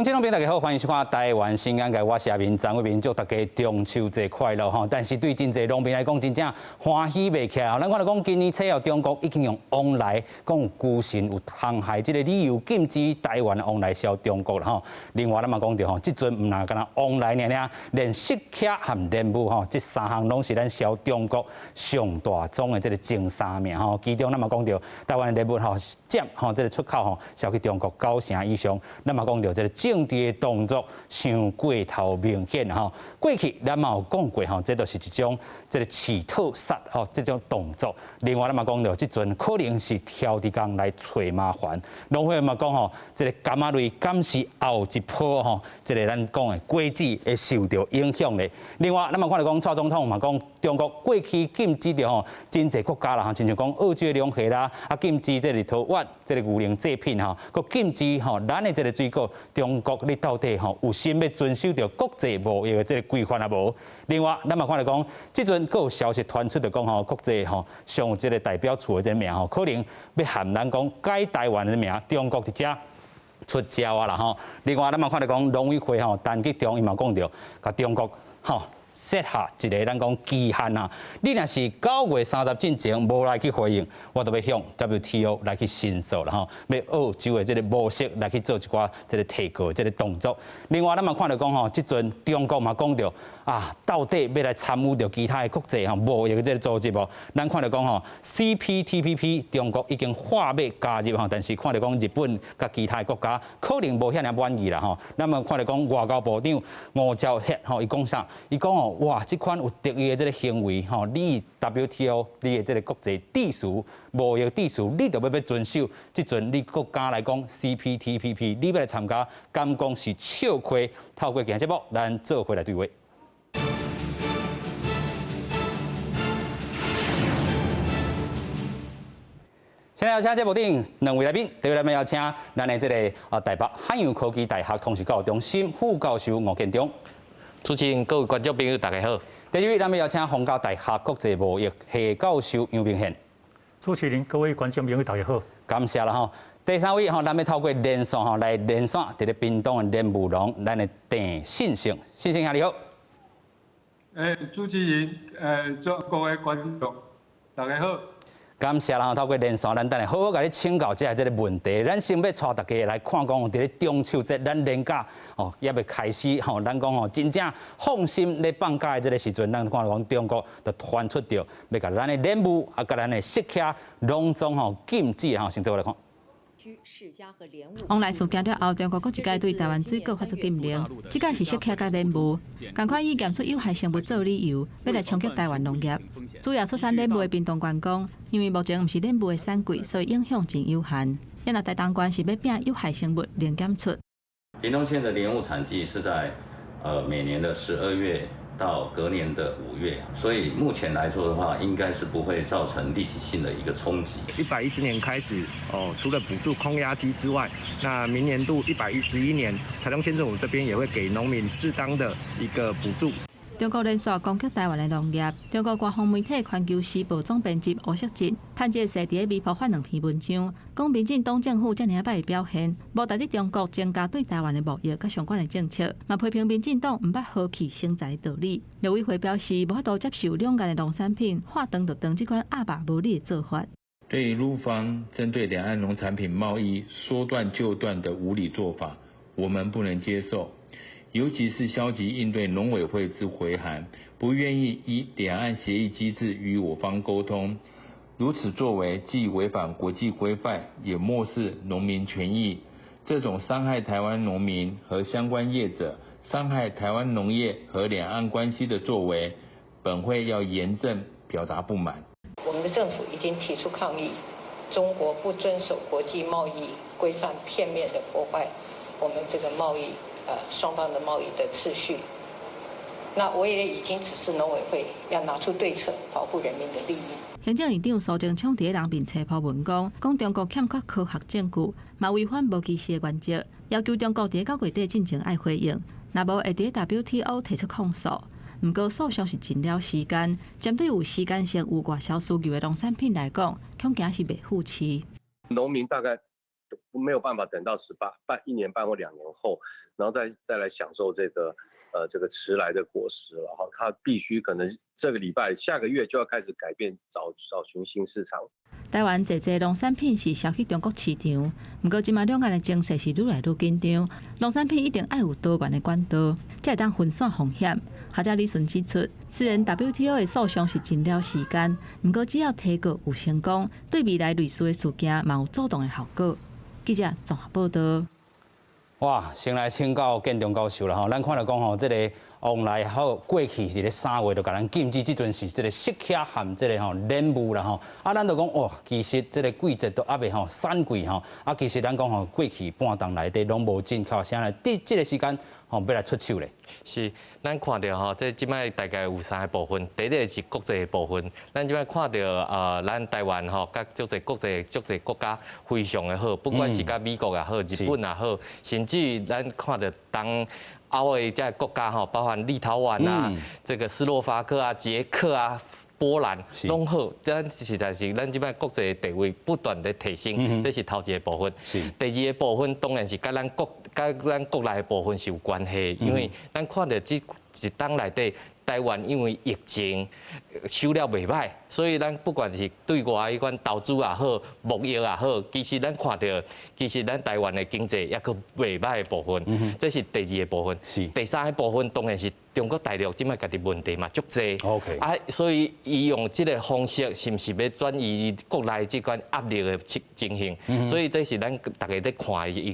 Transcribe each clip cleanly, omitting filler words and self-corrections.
鄉親朋友大家好，歡迎收看《台灣新眼界》，我是阿明張偉明，祝大家中秋節快樂吼！但是對真濟農民來講，真正歡喜袂起來。咱看著講，今年初後，中國已經用往來講有孤神有航海這个理由禁止台灣往來銷中國啦吼。另外，咱嘛講著吼，這陣毋但干焦往來爾爾，連釋茄和蓮霧吼，這三項攏是咱銷中國上大宗的這个前三名吼。其中，咱嘛講著台灣的蓮霧吼佔吼這个出口吼銷去中國九成以上。咱嘛講著這个政治的動作傷過頭明顯吼。過去咱嘛有講過吼，這就是一種這个刺托殺吼這種動作。另外，咱嘛講著這陣可能是挑佇工來揣麻煩。農會嘛講吼，這个柑仔類敢是後一波吼，這个咱講的果子會受著影響的。另外，咱嘛看著講，蔡總統嘛講，中國過去禁止著吼，真濟國家啦吼，親像講澳洲的龍蝦啦，啊禁止這个立陶宛這个牛奶製品吼，閣禁止吼咱的這个水果。中國你到底吼有心欲遵守著國際貿易的這个規範啊無？另外，咱嘛看著講，這陣閣有消息傳出，就講吼國際吼上有這个代表處的這个名吼，可能欲含咱講改台灣的名，中國佇遮出招啊啦吼。另外，咱嘛看著講，農委會吼陳吉仲伊嘛講著，共中國吼設下一个咱講期限啊，你若是9月30進前無來去回應，我就欲向 WTO 來去申訴啦吼，欲澳洲的這个模式來去做一寡這个提告這个動作。另外，咱嘛看著講吼，這陣中國嘛講著啊，到底欲來參與著其他的國際吼貿易的這个組織無？咱看著講吼，CPTPP 中國已經話欲加入吼，但是看著講日本佮其他的國家可能無遐爾滿意啦吼。咱嘛看著講外交部長吳釗燮吼，伊講啥？伊講哦，哇，這款有敵意的這个行為吼，你 WTO 你的這个國際秩序、貿易秩序，你著欲遵守。這陣你國家來講 CPTPP，你欲來參加，敢講是笑話？透過今日節目，咱做伙來對話。現在邀請節目頂兩位來賓，第一位來賓邀請咱的這个啊台北漢陽科技大學通識教育中心副教授吳建中。主持人、各位觀眾朋友，大家好。第二位，咱們邀請逢甲大學國際貿易系教授楊明憲。主持人、各位觀眾朋友，大家好。感謝啦吼。第三位吼，咱欲透過連線吼來連線，佇咧屏東的蓮霧農，咱的鄭信勝，信勝兄你好。主持人，祝各位觀眾，大家好。感謝啦，透過連線，咱等下好好共你請教這個問題。咱先欲帶大家來看講，佇咧中秋節，咱連假哦，猶未開始吼，咱講吼，真正放心咧放假的這个時陣，咱看講中國就傳出著欲共咱的蓮霧啊，共咱的釋茄攏總吼禁止吼，先做伙來看。往來事件了後，中國閣一擺對台灣水果發出禁令，這擺是釋茄佮蓮霧，仝款以檢出有害生物做理由，欲來衝擊台灣農業。主要出產蓮霧的屏東縣講，因為目前毋是蓮霧的產季，所以影響真有限。抑若台東縣是欲拚有害生物零檢出。屏東縣的蓮霧產季是在每年的12月到隔年的5月，所以目前來說的話，應該是不會造成立即性的一個衝擊。110年開始，哦，除了補助空壓機之外，那明年度111年，台東縣政府這邊也會給農民適當的一個補助。中國連續攻擊台灣的農業。中國官方媒體《環球時報》總編輯吳錫哲，趁這个勢佇咧微博發兩篇文章，講民進黨政府遮爾仔歹的表現，無值得中國增加對台灣的貿易佮相關的政策，嘛批評民進黨毋捌和氣生財的道理。陸委會表示，無法度接受兩岸的農產品話斷就斷這款鴨霸無理的做法。對於陸方針對兩岸農產品貿易說斷就斷的無理做法，我們不能接受。尤其是消極應對農委會之回函，不願意依兩岸協議機制與我方溝通，如此作為既違反國際規範，也漠視農民權益。這種傷害台灣農民和相關業者、傷害台灣農業和兩岸關係的作為，本會要嚴正表達不滿。我們的政府已經提出抗議，中國不遵守國際貿易規範，片面的破壞我們這個貿易。雙方的貿易的秩序，那我也已經指示農委會要拿出對策，保護人民的利益。行政院長蘇貞昌佇咧人民冊 po 文講，講中國欠缺科學證據，嘛違反無歧視的原則，要求中國佇咧9月底進前愛回應，若無會佇咧 WTO 提出控訴。毋過訴訟是真了時間，針對有時間性有外銷需求的農產品來講，恐驚是袂赴市。農民大概沒有辦法等到十八半一年半或2年後，然後再來享受這個遲來的果實了哈。他必須可能這個禮拜、下個月就要開始改變，找尋新市場。台灣濟濟農產品是銷去中國市場，毋過這馬兩岸的情勢是愈來愈緊張，農產品一定愛有多元的管道，才會當分散風險。學者李順指出，雖然 WTO 的訴訟是真了時間，毋過只要提告有成功，對未來類似的事件嘛有阻擋的效果。記者綜合報道。哇，先來請教建中教授啦吼，咱看著講吼，這个往來好過去是咧3月就共咱禁止，這陣是這个釋迦含這个吼蓮霧啦吼，啊，咱就講哇，其實這个季節都猶未吼散季吼，啊，其實咱講吼過去半冬內底攏無進口，啥來佇這个時間吼欲來出手咧？是，咱看著吼，這這擺大概有三个部分，第一个是國際的部分，咱這擺看著咱台灣吼，佮足濟國際足濟國家非常的好，不管是佮美國也好，日本也好，甚至於咱看著東歐的這个國家吼，包含立陶宛啊，這個斯洛伐克啊、捷克啊、波蘭攏好，這實在是咱這擺國際地位不斷的提升，這是頭一個部分。第二個部分當然是佮咱國內的部分是有關係，因為咱看著這一冬內底，台灣因為疫情收了袂䆀，所以咱不管是對外彼款投資也好，貿易也好，其實咱看著，其實咱台灣的經濟猶閣袂䆀的部分，這是第二個部分。第三個部分當然是中國大陸這擺家己問題嘛足濟。 啊，所以伊用這个方式，是毋是欲轉移國內這款壓力的情形？所以這是咱大家咧看的一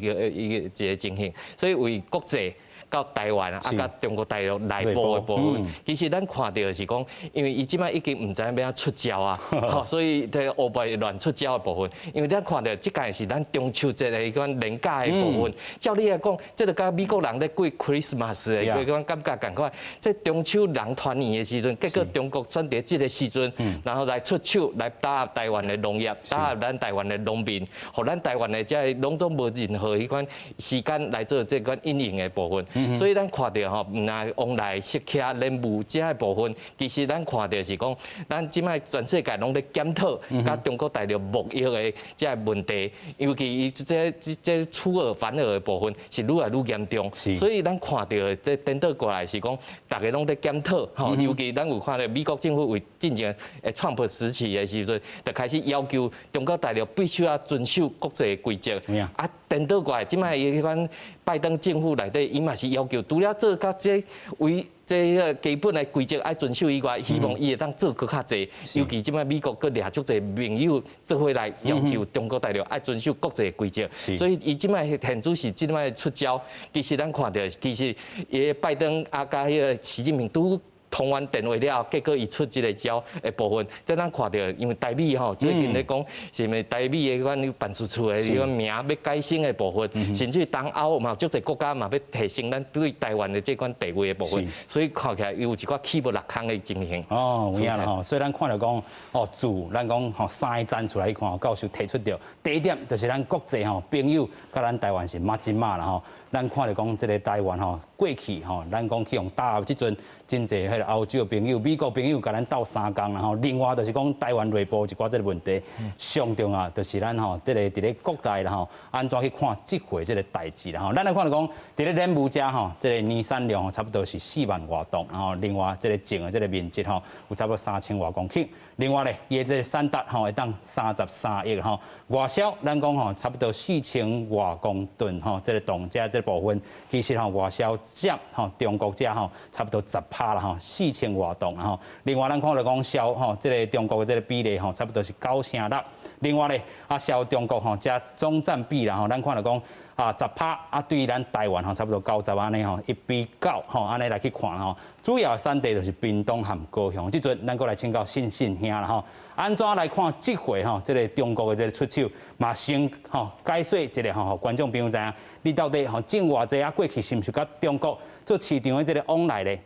個情形。所以為國際到台灣啊，佮中國大陸內部的部分，其實咱看著是講，因為伊這擺已經毋知影欲按怎出招啊，吼，所以這烏白亂出招的部分，因為咱看著這屆是咱中秋節的彼款連假的部分，照理來講，這个佮美國人咧過 Christmas 的彼款感覺仝款，這中秋人團圓的時陣，結果中國選佇這个時陣，然後來出手來打壓台灣的農業，打壓咱台灣的農民，予咱台灣的這攏總無任何彼款時間來做這款因應的部分。所以咱看著吼，毋但往來釋迦蓮霧這个部分，其實咱看著是講，咱這擺全世界攏咧檢討，佮中國大陸貿易的這个問題，尤其伊這出爾反爾的部分是愈來愈嚴重。所以咱看著這顛倒過來是講，逐家攏咧檢討，吼，尤其咱有看著美國政府為進前的川普時期的時陣，就開始要求中國大陸必須要遵守國際規則。啊，顛倒過來，這擺伊彼款拜登政府內底，伊嘛是要求，除了做佮這為這个基本的規則愛遵守以外，希望伊會當做閣較濟。尤其這擺美國閣掠足濟盟友做伙來要求中國大陸愛遵守國際規則，所以伊這擺現主是這擺出招，其實咱看著，其實伊拜登啊，佮彼个習近平都通完電話了，結果伊出這个招的部分，這咱看著，因為台美吼最近咧講，是毋是台美的彼款辦事處的彼款名欲改姓的部分，甚至東歐嘛，足濟國家嘛欲提升咱對台灣的這款地位的部分，所以看起來有一寡起無落空的情形。哦，有影啦吼，所以咱看著講，哦，自咱講吼三个站出來看，教授提出著第一點就是咱國際吼朋友佮咱台灣是麻真麻啦吼。咱看著講這个台灣吼過去吼，咱講去予打壓這陣真濟彼个歐洲的朋友、美國朋友共咱鬥相共啦吼。另外就是講台灣內部一寡這个問題，上重要就是咱吼這个佇咧國內啦吼，按怎去看這回這个代誌啦吼。咱來看著講，佇咧蓮霧遮吼，這个年產量吼差不多是4萬外噸，然後另外這个種的這个面積吼有差不多3000外公頃。另外咧，伊的這个產值吼會當33億吼，外銷咱講吼差不多4000外公噸吼，這个銅這這部分其實吼外銷佔吼中國遮吼差不多10趴啦吼，4000外噸吼。另外咱看著講銷吼這个中國的這个比例吼，差不多是9成6。另外咧，啊銷中國吼遮總佔比啦吼，咱看著講啊10趴啊，對咱台灣吼差不多90按呢吼，1比9吼，按呢來去看吼，主要產地就是屏東和高雄。這陣咱閣來請教信信兄啦吼，按怎來看這回吼，這个中國的這个出手嘛先吼解說一下吼，予觀眾朋友知影，你到底吼種偌濟啊？過去是毋是佮中國做市場的這个往來咧？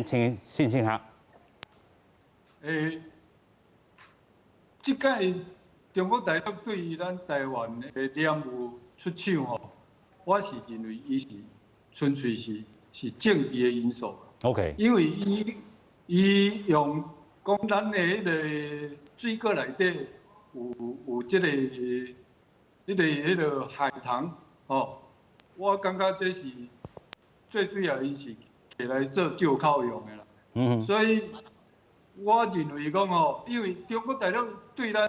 請信信兄。這擺中國大陸對於咱台灣的蓮霧出手吼，我是認為伊是純粹是政治的因素。 因為伊用講咱的彼个水果內底有這个彼个海棠吼，我感覺這是最主要，伊是摕來做借口用的啦。所以我認為講吼，因為中國大陸對咱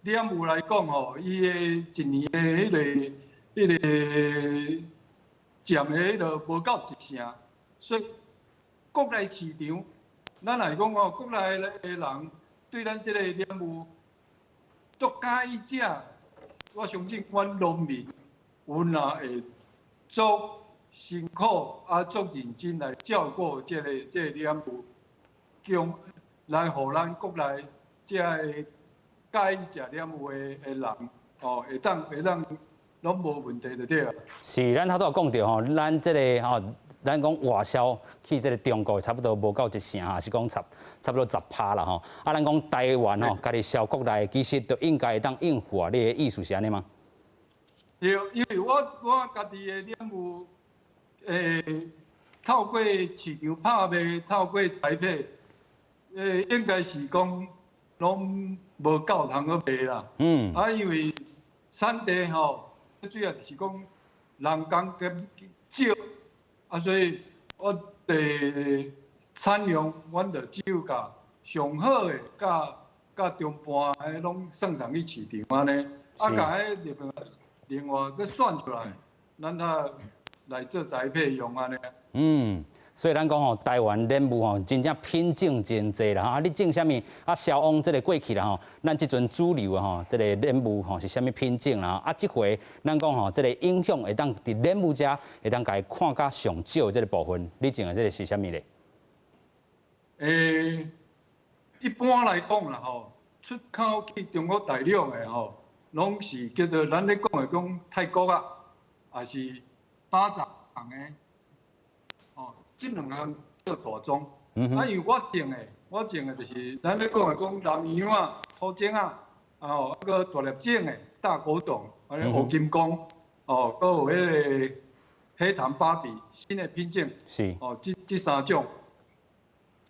蓮霧來講吼，伊的一年的彼个佔的彼個無夠一成，所以國內市場，咱來講吼，國內的人對咱這個蓮霧足佮意食，我相信阮農民，阮也會足辛苦啊，足認真來照顧這個蓮霧，供來予咱國內這个佮意食蓮霧的人，哦，會當攏無問題就對啦。是，咱頭拄有講著吼，咱這個吼，咱講外銷去這個中國差不多無夠一成，還是講差不多10%啦吼。啊，咱講台灣吼，家己銷國內，其實就應該會當應付啊。你的意思是按呢嗎？對，因為我家己的蓮霧，透過市場拍賣，透過栽培，應該是講攏無夠通去賣啦。啊，因為產地吼，主要就是講人工減少，啊，所以我的產量，阮就只有共上好的，佮中半的攏送上去市場按呢，啊，共彼另外閣選出來，咱才來做栽培用按呢。所以咱講吼，台灣蓮霧吼，真正品種真濟啦吼。啊，你種啥物啊？銷往這個過去啦吼，咱這陣主流的吼，這個蓮霧吼是啥物品種啦？啊，這回咱講吼，這個影響會當佇蓮霧遮會當共伊看較上少這個部分，你種的這個是啥物咧？一般來講啦吼，出口去中國大陸的吼，攏是叫做咱咧講的講泰國啊，抑是打雜的，哦，這兩項做大宗。啊，因為我種的就是咱咧講的講南洋啊、土種啊，啊吼，啊閣大粒種的大果種，按呢烏金剛，哦，閣有彼個黑糖芭比新的品種，哦，這三種。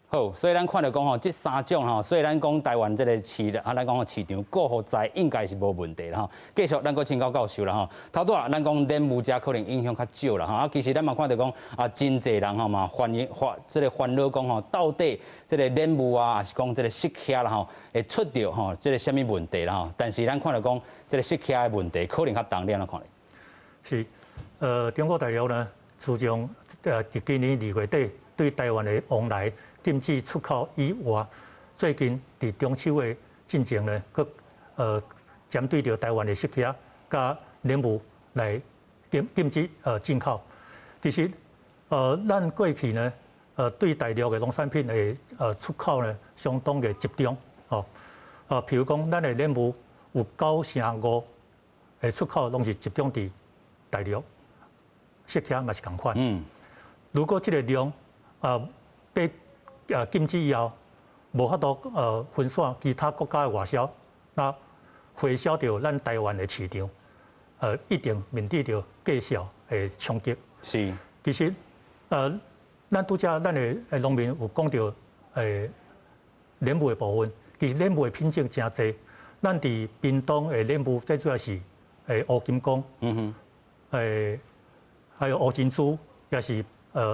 好，所以咱看著講吼，這三種吼，所以咱講台灣這個市啊，咱講吼市場顧予在應該是無問題啦吼。繼續，咱閣請教教授啦吼。頭拄仔咱講蓮霧遮可能影響較少啦吼。啊，其實咱嘛看著講啊，真濟人吼嘛煩惱煩這個煩惱講吼，到底這個蓮霧啊，抑是講這個釋迦啦吼，會出著吼這個啥物問題啦吼？但是咱看著講這個釋迦的問題，可能較重，你按怎看咧？是，中國大陸呢，自從佇今年2月底對台灣的往來禁止出口以外，最近佇中秋的進前呢，閣針對著台灣的釋迦佮蓮霧來禁止進口。其實咱過去呢，對大陸的農產品的出口呢，相當的集中，哦，譬如講咱的蓮霧有95%的出口攏是集中佇大陸，釋迦嘛是仝款。如果這個量被禁止以後，無法度分散其他國家的外銷，那回銷著咱台灣的市場，一定面對著價數的衝擊。其實，咱拄才咱的農民有講著蓮霧的部分，其實蓮霧的品種誠濟。咱佇屏東的蓮霧最主要是烏金剛，還有烏珍珠，也是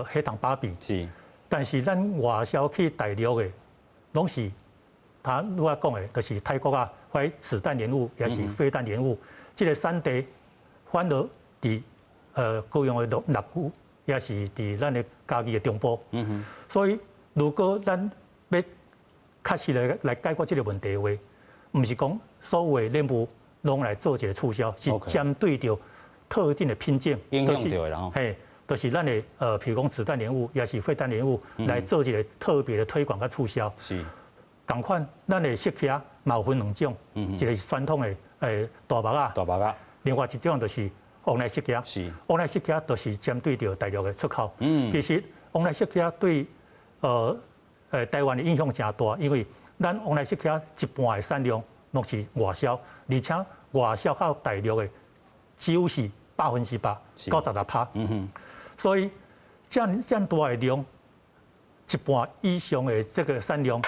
黑糖芭比。但是咱外銷去大陸的，攏是他拄仔講的，就是泰國啊，或子彈蓮霧，抑是飛彈蓮霧，這個產地反而佇高雄的六龜，抑是佇咱的嘉義的中部。所以，如果咱欲確實來解決這個問題的話，毋是講所有的蓮霧攏來做一個促銷，是針對著特定的品種，影響著的啦。嘿，就是咱的譬如講子彈蓮霧，抑是飛彈蓮霧，來做一個特別的推廣佮促銷。仝款，咱的釋迦嘛有分兩種，一個是傳統的大目仔，大目仔，另外一種就是旺來釋迦。旺來釋迦就是針對著大陸的出口。其實旺來釋迦對台灣的影響誠大，因為咱旺來釋迦一半的產量攏是外銷，而且外銷到大陸的幾乎是896%。所以這樣大的量，一半以上的這個產量，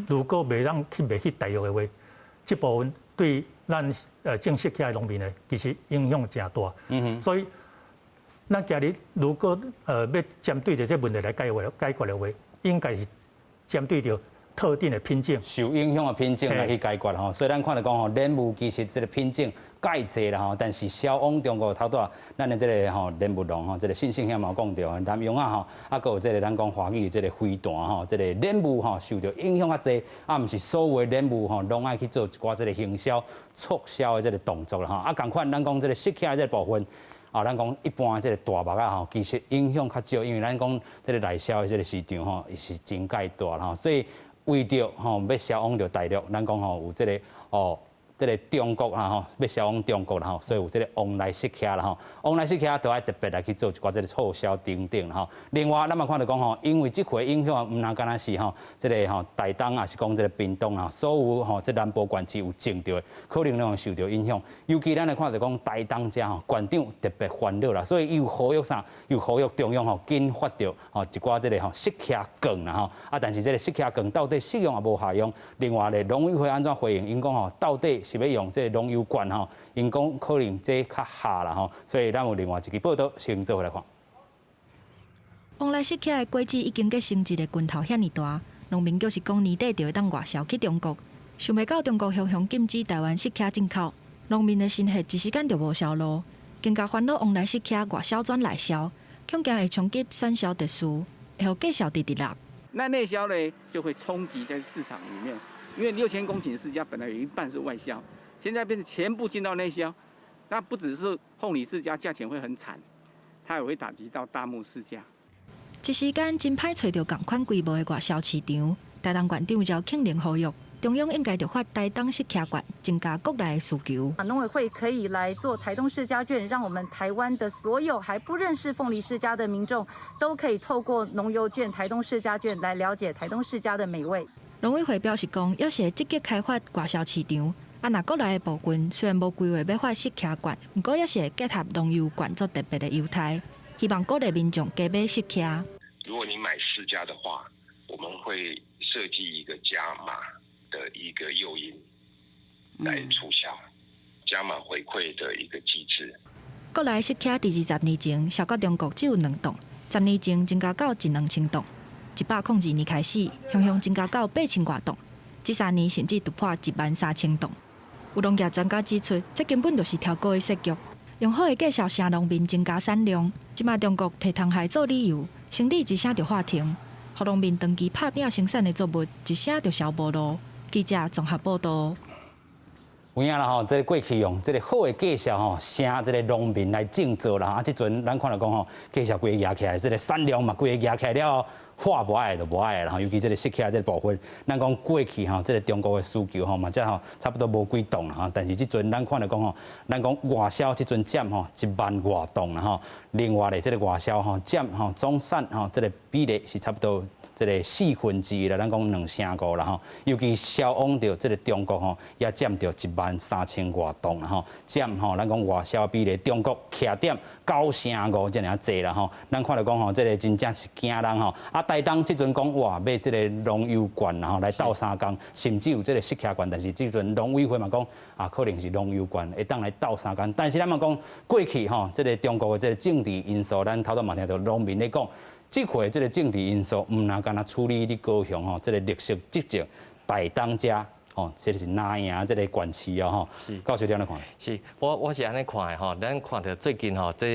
如果袂當去賣去大陸的話，這部分對咱種釋茄的農民呢，其實影響誠大。所以咱今日如果欲針對著這個問題來解決的話，應該是針對著特定的品種，受影響的品種來去解決吼。所以咱看著講吼，蓮霧其實這個品種蓋濟啦吼，但是銷往中國頭拄咱的這個吼蓮霧農吼，這個信息兄嘛有講著，南洋仔吼，啊，閣有這個咱講華語這個飛彈吼，這個蓮霧吼受著影響較濟，啊，毋是所有的蓮霧吼攏愛去做一寡這個行銷促銷的這個動作啦吼。啊，仝款咱講這個釋茄的這個部分。啊，咱講一般這個大麥仔吼，其實影響較少，因為咱講這個內銷的這個市場吼，伊是真蓋大吼，所以為著吼欲銷往著大陸，咱講吼有這個哦，這個中國啦吼，欲銷往中國啦吼，所以有這個往來釋茄啦吼，往來釋茄都愛特別來去做一寡這個促銷等等吼。另外，咱嘛看著講吼，因為這回影響毋但干焦是吼，這個吼台東抑是講這個屏東啦，所有吼這南部縣市有種著的，可能攏會受著影響。尤其咱來看著講台東遮吼，縣長特別煩惱啦，所以伊有呼籲啥？有呼籲中央吼緊發著吼一寡這個吼釋茄券啦吼。啊，但是這個釋茄券到底適用抑無效用？另外咧，農委會按怎回應？𪜶講吼，到底是欲用這個農優券吼？𪜶講可能這較合啦吼，所以咱有另外一支報道，先做伙來看。往來釋茄的果子已經結成一個拳頭遐爾大，農民就是講年底就會當外銷去中國。想袂到中國雄雄禁止台灣釋茄進口，農民的心血一時間就無銷路，更加煩惱往來釋茄外銷轉內銷，恐驚會衝擊產銷秩序，會予價數直直落。那內銷呢，就會衝擊在市場裡面，因為6000公頃釋茄本來有一半是外銷，現在變成全部進到內銷，那不只是鳳梨釋茄價錢會很慘，它也會打擊到大木釋茄。一時間真歹揣著仝款規模的外銷市場，台東縣長趙慶玲呼籲，中央應該著發台東釋茄券，增加國內的需求。農委會可以來做台東釋茄券，讓我們台灣的所有還不認識鳳梨釋茄的民眾，都可以透過農優券、台東釋茄券來了解台東釋茄的美味。農委會表示講，猶是會積極開發外銷市場。啊，若國內的部分雖然無規劃欲發釋茄券，毋過猶是會結合農優券做特別的優待，希望鼓勵民眾加買釋茄。如果你買釋茄的話，我們會設計一個加碼的一個誘因來促銷，加碼回饋的一個機制。國內釋茄佇20年前銷到中國只有2噸，10年前增加到一兩千噸，102年開始，雄雄增加到8000外噸，這3年甚至突破1萬3000噸。有農業專家指出，這根本就是挑故意設局，用好的價數晟農民增加產量。這馬中國提蟲害做理由，生理一聲就喊停，予農民長期拍拚生產的作物一聲就銷無路。記者綜合報道。有影啦吼，這個過去用這個好的價數吼，晟這個農民來種作啦。啊，這陣咱看著講吼，價數規個壓起來，這個產量嘛規個壓起來了後，話無愛就無愛啦吼。尤其這個釋茄這個部分，咱講過去吼，這個中國的需求吼嘛，才吼差不多無幾噸啦吼。但是這陣咱看著講吼，咱講外銷這陣佔吼1萬外噸啦吼。另外咧，這個外銷吼佔吼總產吼這個比例是差不多這個1/4啦，咱講2成5啦吼，尤其銷往著這個中國吼，也佔著1萬3000外噸啦吼，佔吼咱講外銷比例，中國徛點9成5遮爾仔濟啦吼。咱看著講吼，這個真正是驚人吼。啊，台東這陣講哇，欲這個農優券啦吼來鬥相共，甚至有這個釋茄券，但是這陣農委會嘛講啊，可能是農優券會當來鬥相共。但是咱嘛講過去吼，這個中國的這個政治因素，咱頭拄嘛聽著農民咧講。這回這個政治因素，毋但干焦處理佇高雄吼，這個綠色執政台東遮吼，這個是哪贏這個縣市哦吼。教授你按怎看？是，我是按呢看的吼，咱看著最近吼，這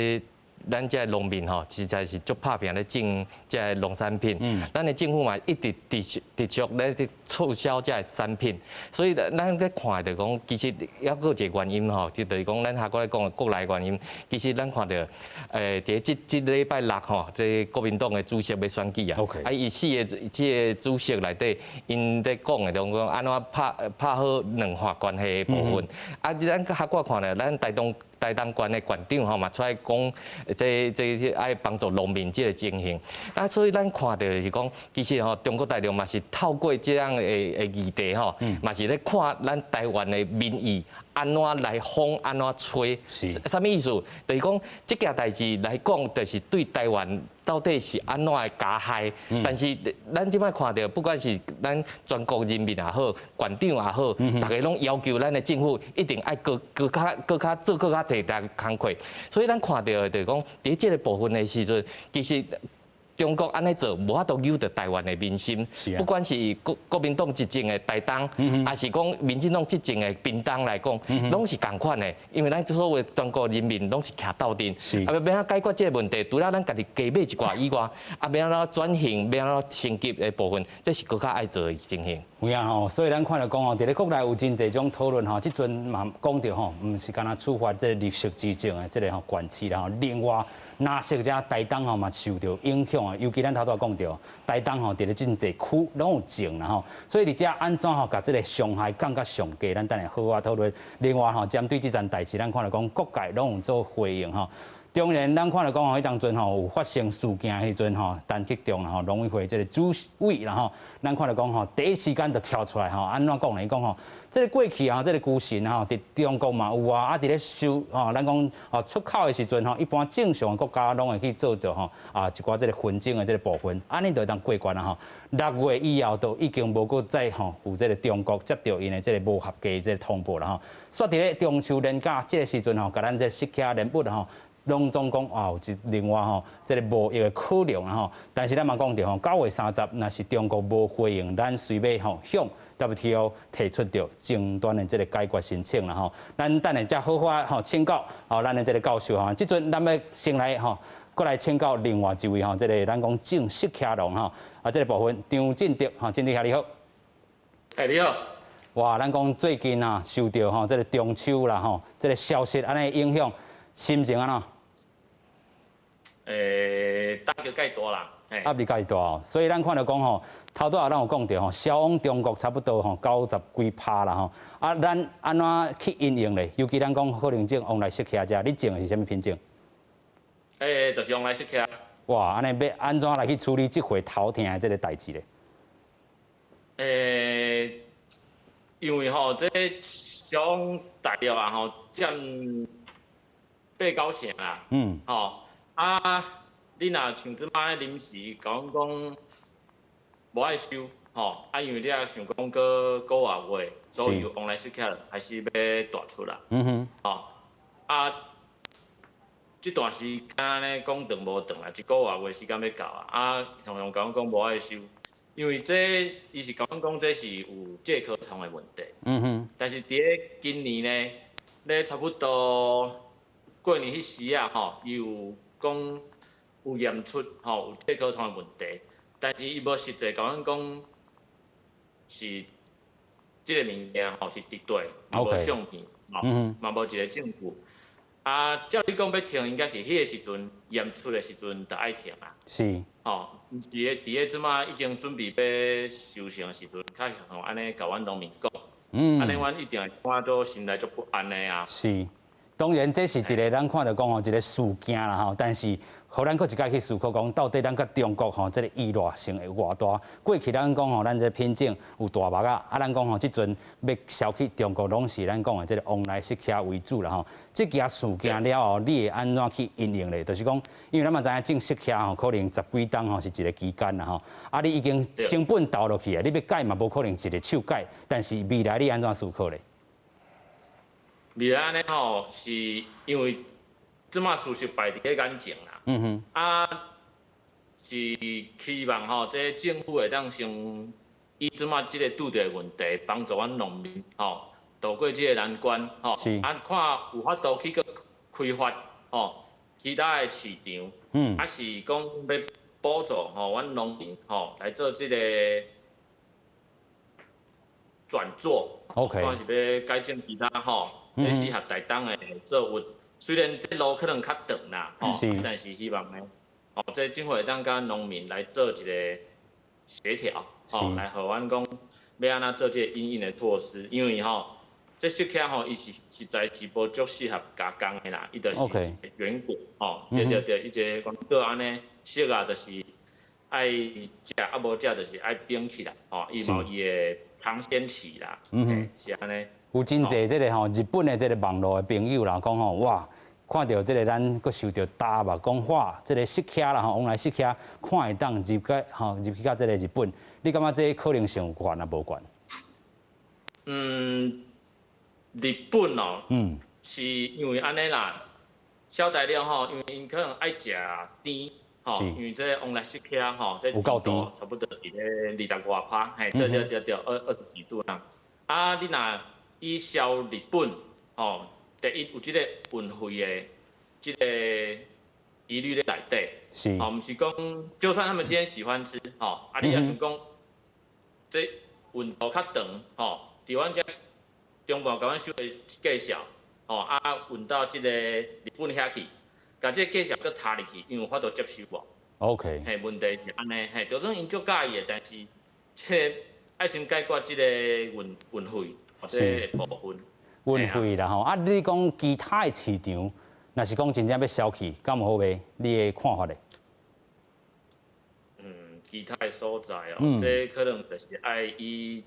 咱這農民吼，實在是足拍拚咧種這个農產品。咱的政府嘛一直持續持續咧佇促銷這个產品，所以咱咧看著講，其實猶閣有一個原因吼，就是講咱下閣咧講的國內原因。其實咱看著，佇這這禮拜六吼，這國民黨的主席欲選舉啊，啊，伊四个這个主席內底，𪜶咧講的，攏講按怎拍拍好兩岸關係的部分。啊，咱較閣看咧，咱台東縣的縣長吼嘛出來講，這愛幫助農民這个情形。啊，所以咱看著是講，其實吼中國大陸嘛是透過這樣的議題吼，嘛是咧看咱台灣的民意按怎來風，按怎吹。啥物意思？就是講這件代誌來講，就是對台灣。到底是按怎的加害？但是咱這擺看著，不管是咱全國人民也好，縣長也好，逐家攏要求咱的政府一定愛閣閣較閣較做閣較濟的工課。所以咱看著的就是講，佇這個部分的時陣，其實中國按呢做，無法度扭著台灣的民心。不管是國民黨執政的台東，抑是講民進黨執政的屏東來講，攏是仝款的。因為咱所有全國人民攏是徛鬥陣。啊，欲按怎解決這個問題？除了咱家己加買一寡以外，啊，欲按怎轉型，欲按怎升級的部分，這是閣較愛做的情形。有影吼，所以咱看著講吼，佇咧國內有真濟種討論吼，這陣嘛講著吼，毋是干焦處罰這個綠色之症的這個吼縣市啦吼，另外。若是這台東吼嘛受著影響啊，尤其咱頭拄仔講著，台東吼佇咧真濟區攏有種啦吼，所以佇遮按怎吼共這個傷害降較上低，咱等下好好討論。另外吼，針對這件代誌，咱看著講各界攏有做回應吼。當然，咱看著講吼，彼當陣吼有發生事件彼陣吼，陳吉仲吼農委會這個主委啦吼，咱看著講吼，第一時間就跳出來吼，按怎講呢？伊講吼，這個過去啊，這個龜蕈吼，佇中國嘛有啊，啊，佇咧收吼，咱講哦出口的時陣吼，一般正常的國家攏會去做著吼啊一寡這個分種的這個部分，按呢就會當過關啊吼。6月以後就已經無閣再吼有這個中國接著𪜶的這個無合格的這個通報啦吼。煞佇咧中秋連假這個時陣吼，共咱這個釋迦蓮物吼。攏總講啊，有一另外吼，這個貿易的可能啦吼。但是咱嘛講著吼，9月30，若是中國無回應，咱隨欲吼向 WTO 提出著爭端的這個解決申請啦吼。咱等下才好好吼請教吼咱的這個教授吼。這陣咱欲先來吼，閣來請教另外一位吼，這個咱講種釋迦農吼啊，這個部分張進德吼，進德兄你好。欸，你好。哇，咱講最近啊，受著吼這個中秋啦吼，這個消息按呢影響，心情按怎？打擊較大啦，壓力較大哦，所以咱看著講吼，頭拄仔咱有講著吼，銷往中國差不多吼九十幾趴啦吼，啊，咱按怎去因應咧？尤其咱講可能種旺來釋迦遮，你種的是啥物品種？就是旺來釋迦。哇，按呢欲按怎來去處理這回頭疼的這個代誌咧？因為吼，這銷往大陸啊吼，佔八九成啦。吼。啊！你若像這擺臨時共阮講無愛收吼，啊，因為你也想講閣個外月，所有旺來釋迦開始欲大出啦。吼啊！這段時間按呢講長無長啊，一個外月時間欲到啊，啊，雄雄共阮講無愛收，因為這伊是共阮講這是有介殼蟲的問題。但是佇咧今年呢，咧差不多過年彼時啊吼，伊有講有驗出吼有介殼蟲的問題，但是伊無實際共阮講是這個物件吼是佇佗，嘛無相片，吼嘛無一個證據。啊，照理講欲停，應該是彼個時陣驗出的時陣就愛停啊。吼，毋是咧，佇咧這擺已經準備欲收成的時陣，較吼按呢共阮農民講，按呢阮一定會感覺做心內足不安的啊。是。當然，這是一個咱看著講吼，一個事件啦吼。但是，予咱閣一擺去思考講，到底咱佮中國吼，這個依賴性會偌大？過去咱講吼，咱這個品種有大目仔，啊，咱講吼，這陣欲銷去中國，攏是咱講的這個旺來釋迦為主啦吼。這件事件了後，你會按怎去因應咧？就是講，因為咱嘛知影種釋迦吼，可能十幾冬吼是一個期間啦吼。啊，你已經成本投落去啊，你欲改嘛無可能一个手改。但是未來你按怎思考咧？未來按呢吼，是因為這馬事實擺佇咧眼前啦。啊，是期望吼，這政府會當先以這馬這個拄著的問題，幫助阮農民吼渡過這個難關吼。啊，看有法度去閣開發吼其他的市場。啊是講欲補助吼阮農民吼來做這個轉作。 看是欲改種其他吼。欲適合台東的作物，雖然這路可能較長啦，吼，但是希望呢，吼，這政府會當佮農民來做一個協調，吼，來予阮講欲按怎做這個因應的措施，因為吼，這釋迦吼，伊是實在是無足適合加工的啦，伊就是原果，吼，對對對，伊這個原果按呢熟啊，就是愛食，啊無食就是愛冰起來，吼，伊嘛有伊的嘗鮮期啦，是按呢。有真濟這個吼日本的這個網路的朋友啦，講吼哇，看著這个咱閣受著打吧，講話這个釋迦啦吼，往來釋迦看會當入個吼入去到這个日本，你感覺這可能性有懸抑無懸？嗯，日本哦，是因為按呢啦，小大陸吼，因為𪜶可能愛食甜，吼，因為這往來釋迦吼，這甜度差不多佇咧20外趴，嘿，對對對對，二十幾度啦。啊，你若以銷日本，吼，第一有這個運費的這個疑慮咧內底，吼，毋是講，就算他們今天喜歡吃，吼，啊，你若想講，這運途較長，吼，佇阮遮中部共阮收的價數，吼，啊，運到這個日本遐去，共這個價數閣疊入去，𪜶有法度接受無？嘿，問題是按呢，嘿，就算𪜶足佮意的，但是這個愛先解決這個運費，這個部分。運費啦吼，啊，你講其他的市場，若是講真正欲銷去，敢有好賣？你的看法咧？嗯，其他的所在哦，這可能就是愛以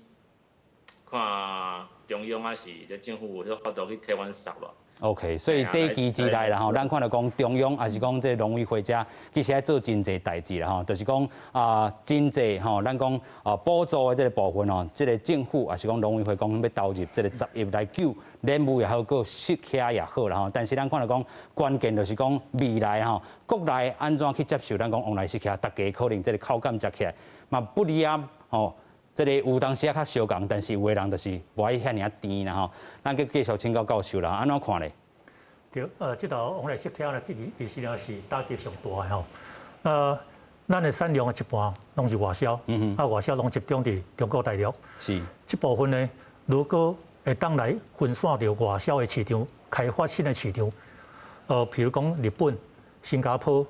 看中央抑是這政府有法度去替阮捒無。 OK，所以短期之內啦吼，咱看著講中央抑是講這農委會遮，其實愛做真濟代誌啦吼，就是講啊，真濟吼，咱講啊補助的這個部分吼，這個政府抑是講農委會講欲投入這個10億來救蓮霧也好，閣釋迦也好啦吼。但是咱看著講關鍵就是講未來吼，國內按怎去接受咱講往來釋迦，大家可能這個口感食起來嘛不離啊吼。這个有當時仔較相仝，但是有的人就是無愛遐爾仔甜啦吼。咱閣繼續請教教授啦，按怎看咧？對，這道往來釋迦呢，其實呢是打擊上大的吼。咱的產量的一半攏是外銷，啊外銷攏集中佇中國大陸。這部分呢，如果會當來分散著外銷的市場，開發新的市場，譬如講日本、新加坡，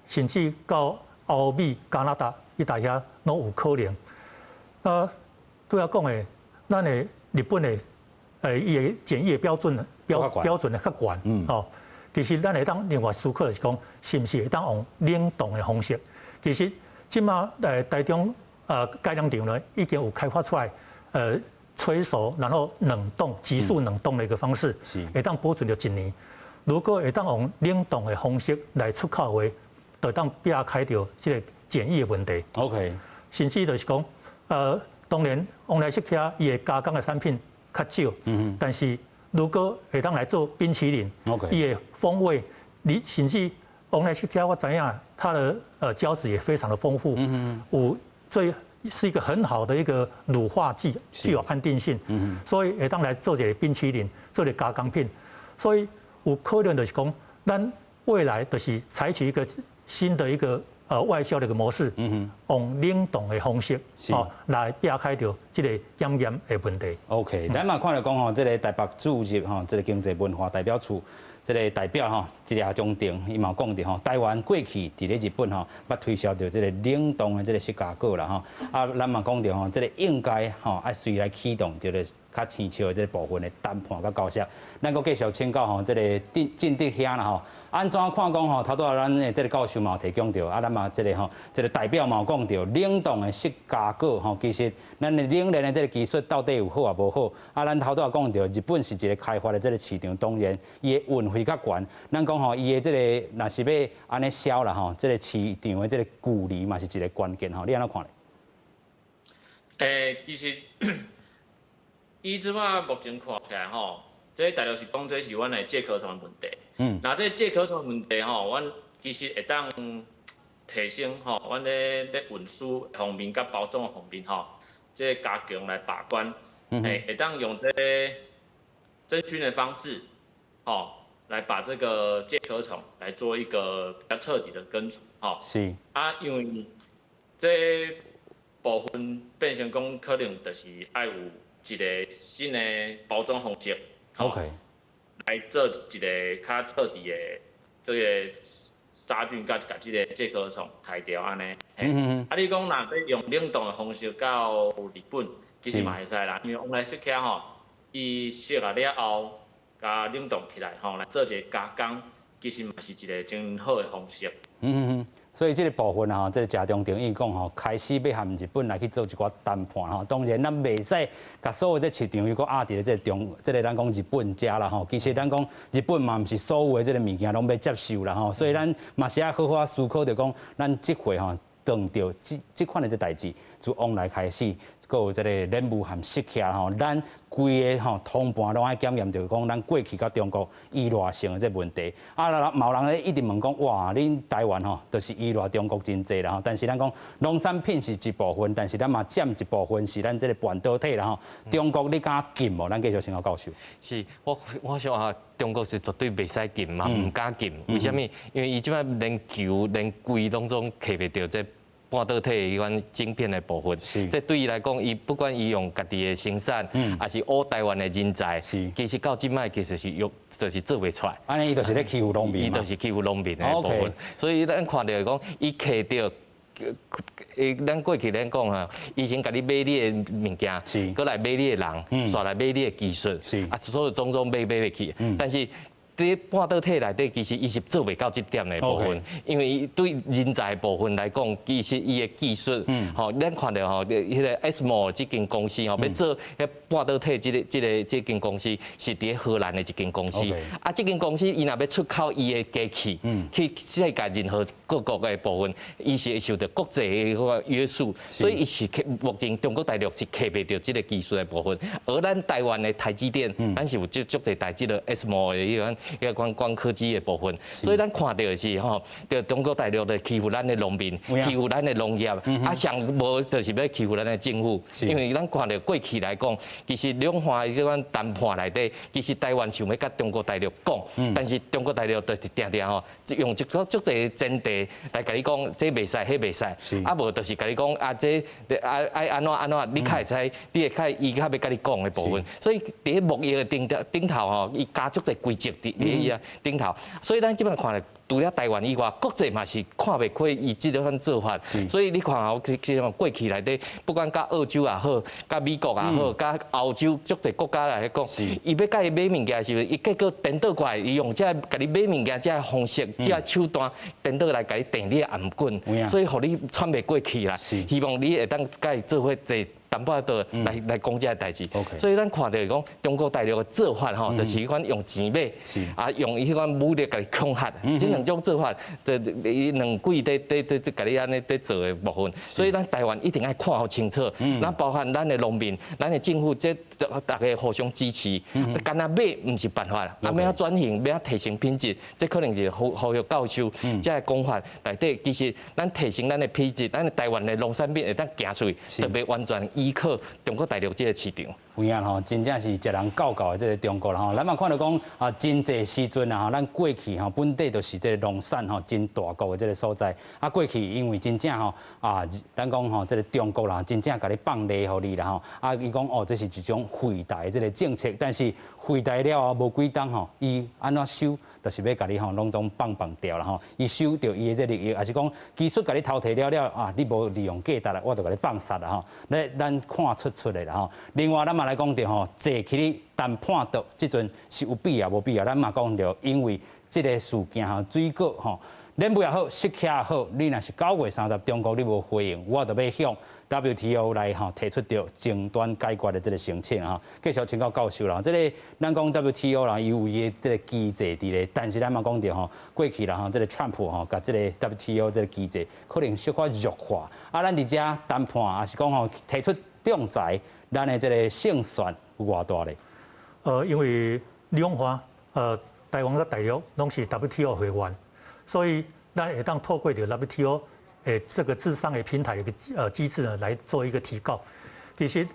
甚至到歐美、加拿大一帶遐攏有可能。啊，拄仔講的，咱的日本的，伊的檢疫標準標準的較懸，哦，其實咱會當另外思考就是講，是毋是會當用冷凍的方式？其實這馬台中改良場呢已經有開發出來，催熟然後冷凍、急速冷凍的一個方式，會當保存著一年。如果會當用冷凍的方式來出口的話，就當避開著這個檢疫的問題。 甚至就是講，當然，往來釋迦伊的加工的產品較少，但是如果會當來做冰淇淋，伊的風味，你甚至往來釋迦我知影，它的膠質也非常的豐富，有這是一個很好的一個乳化劑，具有安定性，所以會當來做一個冰淇淋，做一個加工品，所以有可能就是講，咱未來就是採取一個新的一個外銷的一個模式，用冷凍的方式，哦，來避開著這個檢驗的問題。 OK，咱嘛看著講吼，這個台北駐日吼，這個經濟文化代表處，這個代表吼，這個中定，伊嘛有講著吼，台灣過去佇咧日本吼，捌推銷著這個冷凍的這個釋迦果啦吼，啊，咱嘛講著吼，這個應該吼愛隨來啟動這個較生捫的這個部分的談判佮交涉。咱閣繼續請教吼，這個進德兄啦吼，按怎看講吼，頭拄仔咱的這個教授嘛有提供著，啊，咱嘛這個吼，這個代表嘛有講著，冷凍的釋迦果吼，其實咱的冷鏈的這個技術到底有好抑無好？啊，咱頭拄仔講著，日本是一個開發的這個市場，當然伊的運費較懸。咱講吼，伊的這個若是欲按呢銷啦吼，這個市場的這個距離嘛是一個關鍵吼，你按怎看咧？欸，其實以這擺目前看起來吼，這大陸是講這是阮的介殼蟲的問題。那這介殼蟲問題吼，阮其實會當提升吼，阮咧運輸方面佮包裝方面吼，這加強來把關，會當用這真菌的方式，吼，來把這個介殼蟲來做一個比較徹底的根除，吼。啊，因為這部分變成講可能就是愛有一個新的包裝方式來做一個較徹底的這個殺菌，佮共這個介殼蟲刣掉按呢。啊，你講若欲用冷凍的方式到日本，其實嘛會使啦，因為往來釋迦吼，伊釋啊了後，共冷凍起來吼，來做一個加工，其實嘛是一個真好的方式。所以這個部分啊，這個謝長廷伊講吼，開始欲和日本來去做一寡談判吼。當然，咱袂使共所有這市場又閣壓佇咧這個中，這個咱講日本遮啦吼。其實咱講日本嘛毋是所有的這個物件攏欲接受啦吼。所以咱嘛是愛好好思考著講，咱這回吼當著這這款的這代誌，自往來開始，閣有這個蓮霧和釋迦吼，咱規個吼通盤攏愛檢驗，就是講咱過去佮中國依賴性的這個問題。啊，嘛有人咧一直問講，哇，恁台灣吼，就是依賴中國真濟啦吼。但是咱講農產品是一部分，但是咱嘛佔一部分是咱這個半導體啦吼。中國你敢禁無？咱繼續請教教授。是，我想啊，中國是絕對袂使禁嘛，毋敢禁。為啥物？因為伊這擺連球連硅攏總摕袂著這半導體的彼款晶片的部分，這對伊來講，伊不管伊用家己的生產，抑是挖台灣的人才，其實到這擺其實是用就是做袂出來。按呢，伊就是咧欺負農民。伊就是欺負農民的部分。所以咱看著講，伊摕著。咱過去咱講啊，以前共你買你的物件，閣來買你的人，煞來買你的技術，啊，所有種種買買袂去。但是佇半導體內底，其實伊是做袂到這點的部分，因為伊對人才的部分來講，其實伊的技術，吼，咱看著吼，彼個 ASML 這間公司吼，欲做彼半導體這個這間公司是佇咧荷蘭的一間公司，啊，這間公司伊若欲出口伊的機器，去世界任何各國的部分，伊是會受著國際的彼個約束，所以伊是目前中國大陸是摕袂著這個技術的部分，而咱台灣的台積電，咱是有足足濟台這個 ASML 的彼款。彼個光刻機的部分，所以咱看著的是吼，著中國大陸咧欺負咱的農民，欺負咱的農業，啊，上無就是欲欺負咱的政府，因為咱看著過去來講，其實兩岸的這款談判內底，其實台灣想欲佮中國大陸講，但是中國大陸就是定定吼，用一個足濟前提來共你講，這袂使，彼袂使，啊無就是共你講啊，這啊愛按怎按怎，你較會使，你會較伊較欲共你講的部分，所以佇咧貿易的頂頂頭吼，伊加足濟規則佇伊啊頂頭，所以咱這擺看咧，除了台灣以外，國際嘛是看袂開伊這款做法，所以你看吼，這種過去內底，不管佮澳洲也好，佮美國也好，佮歐洲足濟國家來講，伊欲共伊買物件的時陣，伊結果顛倒過來，伊用這個共你買物件這个方式、這个手段，顛倒來共你定你的頷頸，所以予你喘袂過氣啦。希望你會當共伊做伙坐淡薄仔來來講這个代誌。所以咱看著講中國大陸的做法吼，就是彼款用錢買，啊用彼款武力共你恐嚇，這兩種做法，就伊兩鬼佇佇佇共你按呢佇做的部分。所以咱台灣一定愛看予清楚，咱包含咱的農民、咱的政府，這逐家互相支持。干焦買毋是辦法，啊，欲按怎轉型，欲按怎提升品質，這可能是侯侯友教授這个講法內底，其實咱提升咱的品質，咱的台灣的農產品會當行出去，特別完全依靠中國大陸這个市場。有影吼，真正是食人夠夠的這个中國啦吼。咱嘛看著講啊，真濟時陣啊吼，咱過去吼本底就是這个農產吼真大國的這个所在。啊，過去因為真正吼啊，咱講吼這个中國啦，真正共你放利予你啦吼。啊，伊講哦，這是一種惠台這个政策，但是惠台了後無幾冬吼，伊按怎收，就是欲共你吼攏總放放掉啦吼。伊收著伊的這个利益，抑是講技術共你偷提了了啊，你無利用價值啦，我就共你放殺啦吼。咧咱看出出的啦吼。另外，咱嘛來講著吼，坐起咧談判桌，這陣是有必要無必要？咱嘛講著，因為這个事件吼，水果吼，蓮霧也好，釋迦也好，你若是9月30中國你無回應，我就欲向 WTO 來吼提出著爭端解決的這个申請吼。繼續請教教授啦，這个咱講 WTO 啦，伊有伊的這个機制佇咧，但是咱嘛講著吼，過去啦吼，這个川普吼，共這个 WTO 這个機制可能小可弱化，啊，咱佇遮談判，抑是講吼提出仲裁，咱的這个勝算有偌大咧？因為兩岸台灣佮大陸攏是 WTO 會員，所以咱會當透過著 WTO 這個諮商的平台的一個機制呢來做一個提告。其實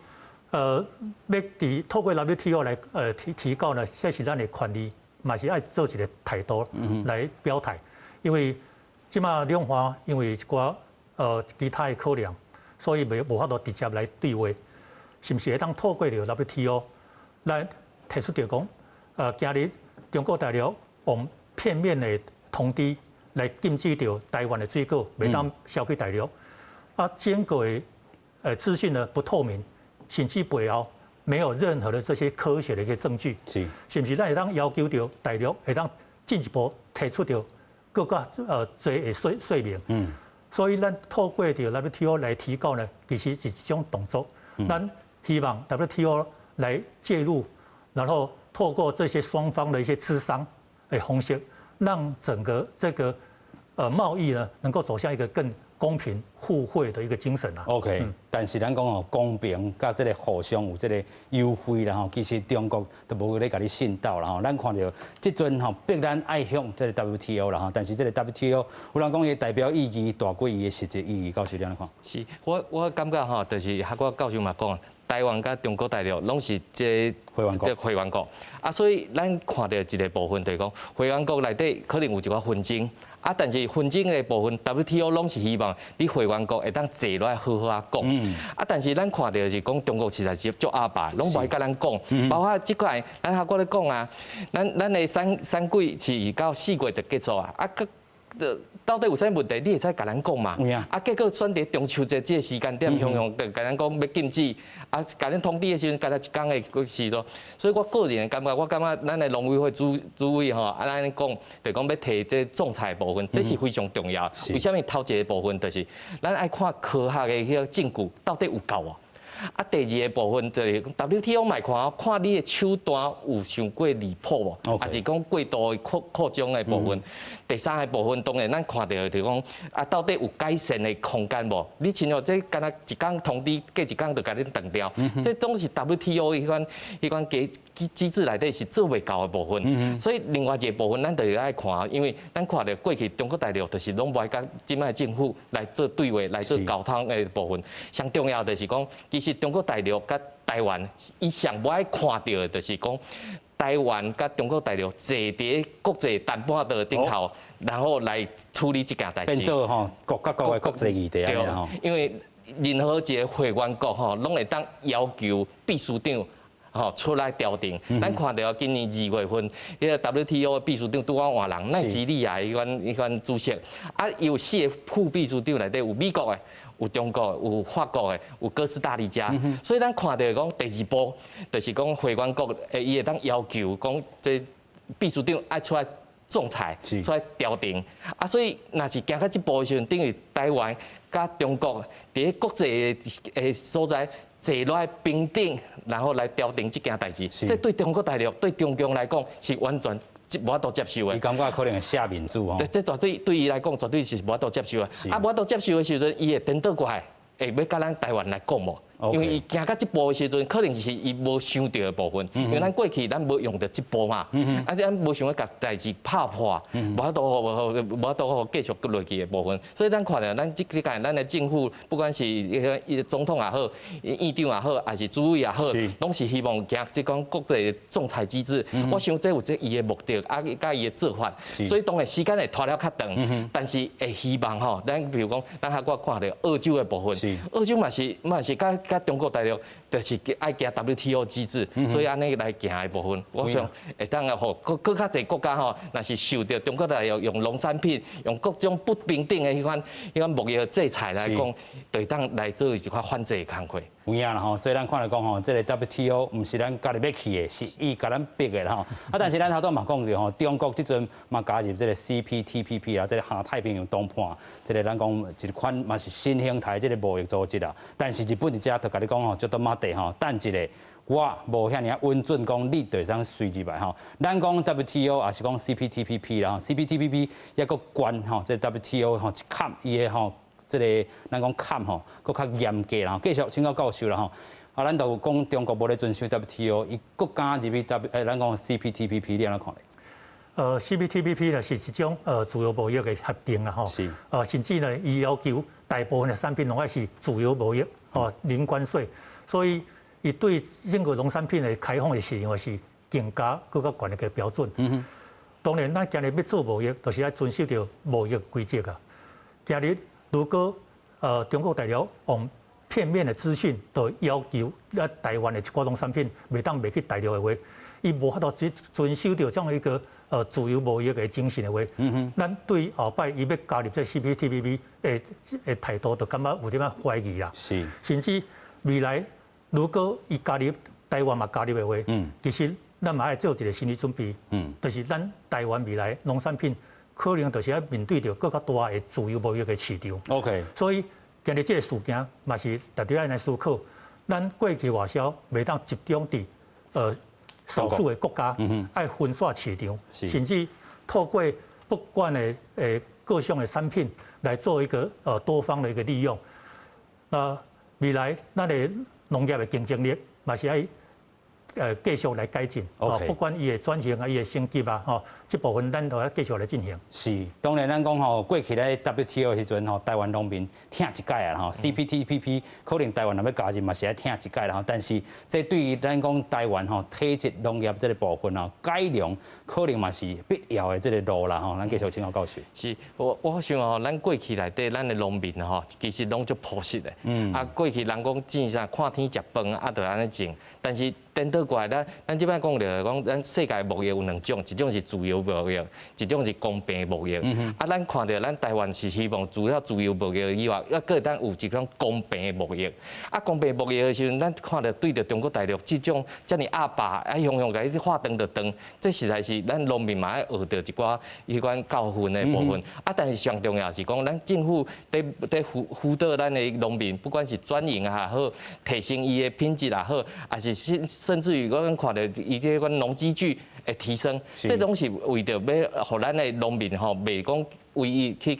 欲佇透過 WTO 來提提告呢，這是咱的權利，嘛是愛做一個態度來表態。因為這馬兩岸因為一寡其他的考量，所以袂無法度直接來對話，是毋是會當透過著 WTO 來提出著講，今日中國大陸用片面的通知來禁止著台灣的水果袂當銷去大陸，啊，整個的資訊呢不透明，甚至背後沒有任何的這些科學的一個證據，是毋是咱會當要求著大陸會當進一步提出著閣較濟的稅免。所以咱透過著 WTO 來提告呢，其實是一種動作。咱希望 WTO 來介入，然後透過這些雙方的一些諮商的方式，讓整個這個貿易呢能夠走向一個更公平互惠的一個精神啊。 OK，但是咱講哦，公平佮這個互相有這個優惠啦吼，其實中國都無咧共你信道啦吼。咱看著這陣吼，逼咱愛向這個 WTO 啦吼，但是這個 WTO 有人講伊代表意義大過伊的實際意義，教授你按怎看？是，我感覺吼，就是學我教授嘛講，台灣佮中國大陸攏是這會員國，這會員國啊，所以咱看著一個部分就是講，會員國內底可能有一寡紛爭。啊，但是紛爭的部分，WTO 攏是希望你會員國會當坐落來好好仔講。啊，但是咱看著是講中國實在是足鴨霸，攏無愛佮咱講。包括這塊，咱頭拄咧講啊，咱的三季是到四月就結束啊。啊，到底有啥問題？你會使共咱講嘛？啊，結果選佇中秋節這個時間點，雄雄就共咱講欲禁止，啊，共咱通知的時陣，敢若一工的時陣。所以我個人的感覺，我感覺咱的農委會主委吼，啊，咱講就講欲提這仲裁部分，這是非常重要。為啥物頭一個部分就是咱愛看科學的彼個證據到底有夠無？啊，第二個部分就是 WTO 嘛看，看你的手段有傷過離譜無，抑是講過度擴張的部分。第三個部分當然咱看著就是講，啊，到底有改善的空間無？你親像這敢若一工通知，過一工就共你斷掉，這攏是 WTO 彼款機制內底是做袂到的部分。所以另外一個部分，咱就是愛看，因為咱看著過去中國大陸就是攏無愛佮這擺政府來做對話、來做溝通的部分。上重要就是講，其實中國大陸佮台灣，伊上無愛看著的就是講，台灣佮中國大陸坐佇國際談判桌頂頭，然後來處理這件代誌。變做吼國佮國的國際議題對吼。因為任何一個會員國吼，攏會當要求秘書長吼出來調停。咱看著今年2月份，彼個 WTO 的秘書長拄好換人，奈及利亞彼款主席，啊，有四個副秘書長內底有美國的，有中國的，有法國的，有哥斯達黎加，所以咱看著講第二步，就是講會員國伊會當要求講這秘書長愛出來仲裁，出來調停。啊，所以若是行到這步的時陣，等於台灣佮中國佇國際的所在坐落來平等，然後來調停這件代誌。這對中國大陸、對中共來講是完全無法度接受的。伊感覺可能會寫面子吼。這絕對對伊來講，絕對是無法度接受的。啊，無法度接受的時陣，伊會顛倒過來，會欲佮咱台灣來講無？因為伊行到這步的時陣，可能是伊無想著的部分。因為咱過去咱無用著這步嘛，啊，咱無想欲共代誌拍破，無法度予無法度予繼續落去的部分。所以咱看著咱這這屆咱的政府，不管是總統也好，院長也好，抑是主委也好，攏是希望行這種國際仲裁機制。我想這有這伊的目的，啊，佮伊的做法。所以當然時間會拖了較長，但是會希望吼，咱比如講，咱還閣看著澳洲的部分，澳洲嘛是嘛是佮佮中國大陸就是愛行 WTO 機制，所以按呢來行的部分，我想會當予閣較濟國家吼，若是受著中國大陸用農產品、用各種不平等的彼款彼款貿易制裁來講，就會當來做一款反制的工課。有影啦吼，所以咱看來講吼，這個 WTO 毋是咱家己欲去的，是伊共咱逼的啦吼。啊，但是咱頭拄嘛講著吼，中國這陣嘛加入這個 CPTPP 啦，這個環太平洋東岸，這個咱講一款嘛是新形態這個貿易組織啦。但是日本佇遮就共你講吼，足多馬地吼，等一下。我無遐爾仔穩準講，你就會當隨入來吼。咱講 WTO 抑是講 CPTPP 啦吼，CPTPP 抑閣懸吼，這 WTO 吼一坎伊的吼，這個咱講坎吼，閣較嚴格啦。繼續請教教授啦吼。啊，咱就講中國無咧遵守 WTO，伊閣敢入去 W，咱講 CPTPP，你按怎看咧？CPTPP 呢是一種自由貿易的協定啦吼。甚至呢，伊要求大部分的產品攏愛是自由貿易，吼，零關稅，所以伊對整個農產品的開放的是認為是更加閣較懸的一個標準。當然，咱今日欲做貿易，就是愛遵守著貿易規則啊。今日如果中國大陸用片面的資訊，就要求啊台灣的一寡農產品袂當賣去大陸的話，伊無法度去遵守著這樣一個自由貿易的精神的話，咱對後擺伊欲加入這 CPTPP 的態度，就感覺有點仔懷疑啦。甚至未來如果伊加入台灣嘛加入的話，其實咱嘛愛做一個心理準備，就是咱台灣未來農產品。可能就是愛面對著閣較大的自由貿易的市場。 所以今日這個事件嘛是值得咱來思考。咱過去外銷袂當集中佇少數的國家，愛分散市場，甚至透過不管的各項的產品來做一個多方的一個利用。那未來咱的農業的競爭力嘛是愛繼續來改進，不管伊的轉型啊，伊的升級啊，吼，這部分咱都愛繼續來進行。是，當然咱講吼，過去咧 WTO 的時陣吼，台灣農民疼一擺啊吼，CPTPP 可能台灣若欲加入嘛是愛疼一擺啦吼，但是這對於咱講台灣吼體質農業這個部分吼改良，可能嘛是必要的這個路啦吼。咱繼續請教教授。是，我想吼，咱過去內底咱的農民吼，其實攏足樸實的。啊，過去人講種啥看天食飯啊，就按呢種，但是顛倒過來，咱這擺講著講，咱世界貿易有兩種，一種是自由貿易，一種是公平貿易。啊，咱看著咱台灣是希望除了自由貿易以外，抑閣會當有一種公平的貿易。啊，公平貿易的時陣，咱看著對著中國大陸這種遮爾鴨霸，啊，雄雄共你話斷就斷，這實在是咱農民嘛愛學著一寡彼款教訓的部分。啊，但是上重要是講，咱政府佇輔導咱的農民，不管是轉型也好，提升伊的品質也好，抑是甚至於我看著伊這款農機具的提升，這攏是為著欲予咱的農民吼，袂講唯一去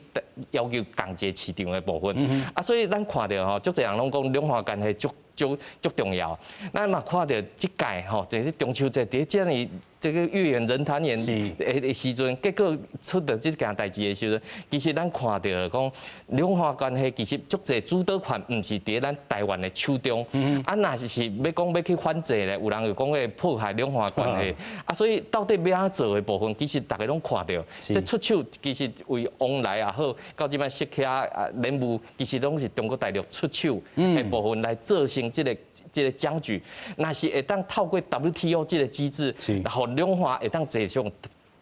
要求仝一個市場的部分。啊，所以咱看著吼，足濟人攏講兩岸關係足足足重要。咱嘛看著這屆吼，就是中秋節佇遮爾這個月圓人團圓的時陣，結果出著這件代誌的時陣，其實咱看著講兩岸關係其實足濟主導權毋是佇咱台灣的手中。啊，若是欲講欲去反制咧，有人就講會破壞兩岸關係。啊，所以到底欲按怎做的部分，其實逐家攏看著。這出手其實為往來也好，到這擺釋迦啊、蓮霧，其實攏是中國大陸出手的部分來造成這個僵局。若是會當透過 WTO 這個機制，予兩岸會當坐上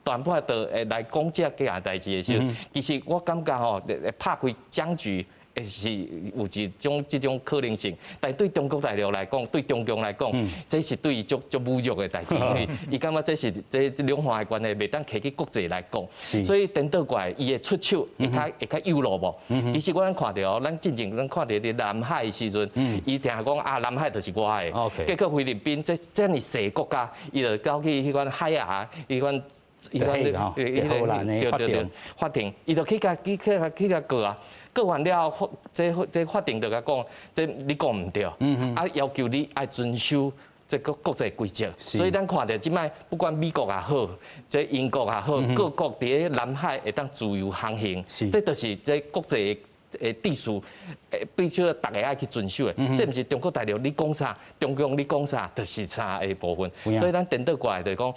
談判桌會來講這幾項代誌的時候，其實我感覺吼，會拍開僵局，會是有一種這種可能性。但對中國大陸來講，對中共來講，這是對伊足足侮辱的代誌，因為伊感覺這是這兩岸的關係袂當提去國際來講，所以顛倒過來，伊會出手會較有路無？其實我咱看著哦，咱進前咱看著佇南海的時陣，伊定講啊，南海就是我的，結果菲律賓這遮爾細國家，伊就走去彼款海牙，彼款。彼款對對對，法庭，伊就去共告啊，告完了後，這法庭就共講，這你講毋對，啊要求你愛遵守這個國際規則。所以咱看著這擺不管美國也好，這英國也好，各國佇咧南海會當自由航行，這就是這國際的秩序，必須逐家愛去遵守的。這毋是中國大陸你講啥，中共你講啥，就是啥的部分。所以咱顛倒過來就是講，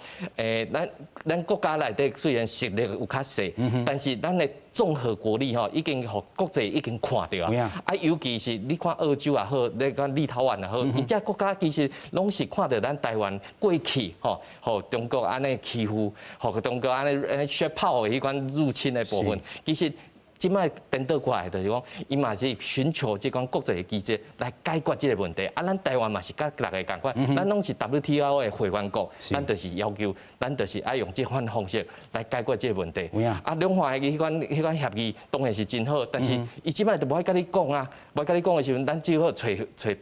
咱國家內底雖然實力有較細，但是咱的綜合國力吼，已經予國際已經看著啊。啊，尤其是你看澳洲也好，你看立陶宛也好，𪜶這國家其實攏是看著咱台灣過去吼，予中國按呢欺負，予中國按呢按呢血炮的彼款入侵的部分，其實。這擺顛倒過來就是講，伊嘛是尋求這款國際的機制來解決這個問題。啊，咱台灣嘛是佮逐家仝款，咱攏是 WTO 的會員國，咱就是要求，咱就是愛用這款方式來解決這個問題。啊，兩岸的彼款協議當然是真好，但是伊這擺就無愛佮你講啊，無愛佮你講的時陣，咱只好揣揣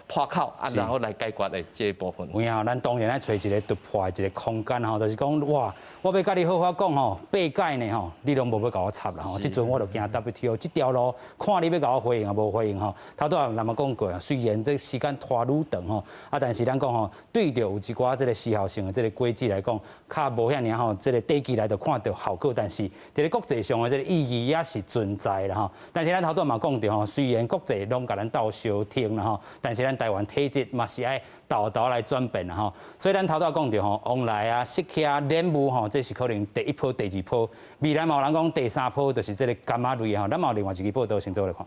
破口啊，然後來解決的這個部分。有影，咱當然愛揣一個突破的一個空間吼，就是講哇，我欲佮你好好講吼，八擺呢吼，你攏無欲共我插啦吼，這陣我就行 WTO 這條路，看你欲共我回應抑無回應吼。頭拄仔咱嘛講過啊，雖然這時間拖愈長吼，啊，但是咱講吼，對著有一寡這個時效性的這個規則來講，較無遐爾吼，這個短期內就看著效果，但是佇咧國際上的這個意義也是存在啦吼。但是咱頭拄仔嘛講著吼，雖然國際攏共咱鬥相挺啦吼，但是咱台灣體質嘛是愛沓沓來轉變啦吼。所以咱頭拄仔講著吼，往來啊、釋迦、蓮霧吼，這是可能第一波、第二波。未來嘛有人講第三波就是這個柑仔類吼，咱嘛有另外一個報道先做來看。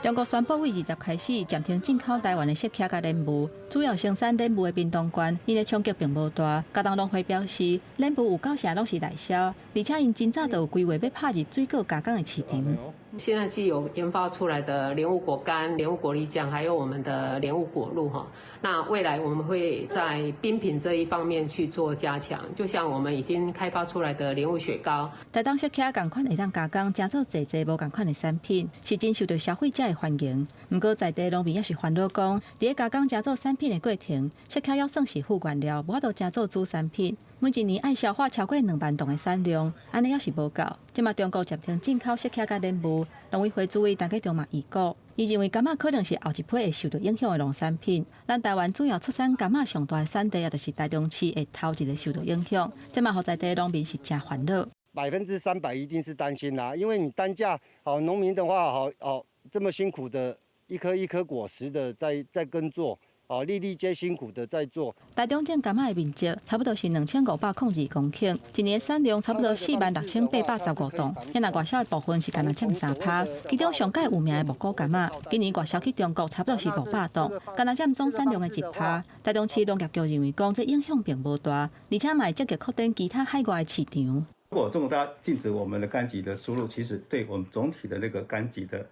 中國宣布對20開始暫停進口台灣的釋迦佮蓮霧，主要生產蓮霧的屏東縣，𪜶的衝擊並無大。佳冬農會表示，蓮霧有九成攏是內銷，而且𪜶真早就有規劃欲拍入水果加工的市場。現在既有研發出來的蓮霧果乾、蓮霧果粒醬，還有我們的蓮霧果露哈。那未來我們會在冰品這一方面去做加強，就像我們已經開發出來的蓮霧雪糕。台東釋茄仝款會當加工，成做濟濟無仝款的產品，是真受著消費者的歡迎。毋過在地農民也是煩惱講，佇咧加工成做產品的過程，釋茄猶算是副原料，無法度成做主產品。每一年愛消化超過2萬噸的產量，按呢猶是無夠。這馬中國暫停進口釋茄佮蓮霧，農委會主委陳吉仲嘛預告，伊認為柑仔可能是後一批會受著影響的農產品。咱台灣主要出產柑仔上大的產地，也就是台中市，會頭一个受著影響。這嘛予在地農民是誠煩惱。 300%一定是擔心啦，因為你單價，好農民的話，好哦，這麼辛苦的一顆一顆果實的在耕作。哦，粒粒皆辛苦的在做。台中種柑仔的面積差不多是2502公頃，一年產量差不多46,815噸。若外銷的部分是干焦佔3趴，其中上蓋有名的木古柑仔，今年外銷去中國差不多是500噸，干焦佔總產量的1趴。台中市農業局認為講，這影響並無大，而且嘛會積極擴展其他海外的市場。如果中國大陸禁止我們的柑橘的輸入，其實對我們總體的那個柑橘的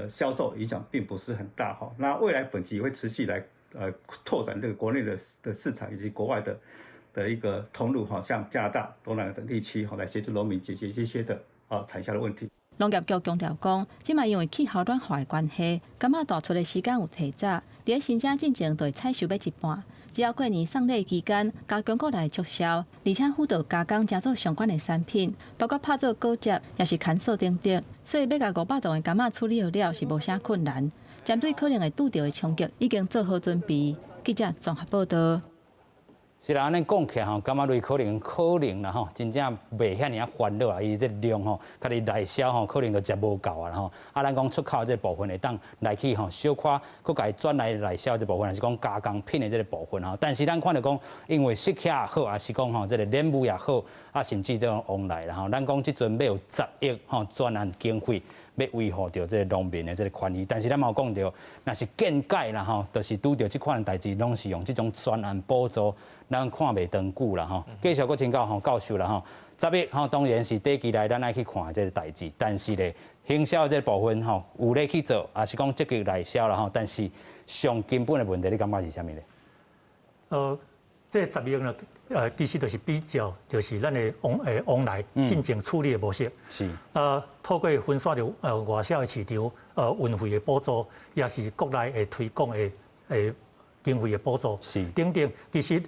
銷售影響並不是很大哈。那未來本局會持續來拓展這個國內的市場以及國外的一個通路哈，像加拿大、東南亞等地區哈，來協助農民解決這些的產銷的問題。農業局強調講，這馬因為氣候暖化的關係，柑仔大出的時間有提早，佇咧新正進前就會採收欲一半。只要過年送禮期間，共中國來促銷，而且輔導加工成做相關的產品，包括拍做果汁，抑是乾燥等等。所以欲共500噸的柑仔處理好了是無啥困難。針對可能會拄著的衝擊，已經做好準備。記者綜合報道。是啦，按呢講起來吼，柑仔類可能啦吼，真正袂遐爾仔煩惱啊！伊這量吼，家己內銷吼，可能就食無夠啊吼。啊，咱講出口這部分會當來去吼，小可閣共伊轉來內銷這部分，還是講加工品的這個部分吼。但是咱看著講，因為釋茄也好，抑是講吼這個蓮霧也好，啊，甚至這種往來啦吼，咱講這陣欲有10億吼專案經費。欲維護著這個農民的這個權益，但是咱嘛有講著，若是見解啦吼，就是拄著這款代誌，攏是用這種專案補助，咱看袂長久啦吼。繼續閣請教吼教授啦吼，10億吼當然是短期內咱愛去看這個代誌，但是咧行銷這個部分吼有咧去做，抑是講積極內銷啦吼，但是上根本的問題，你感覺是啥物咧？這十億呢，其實就是比較，就是咱的往來進前處理的模式。透過分散著外銷的市場，運費的補助，也是國內的推廣的經費的補助。等等，其實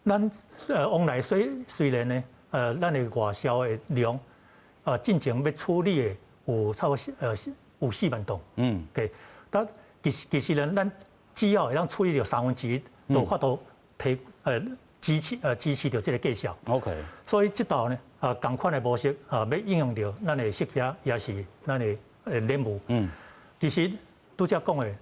咱往來雖然呢，咱的外銷的量，進前欲處理的有差不多有4萬噸。對。但其實呢，咱只要會當處理著1/3，就有法度提支持著這個價數。 所以這道呢，仝款的模式啊，欲應用著咱的釋茄，也是咱的蓮霧。其實拄才講的，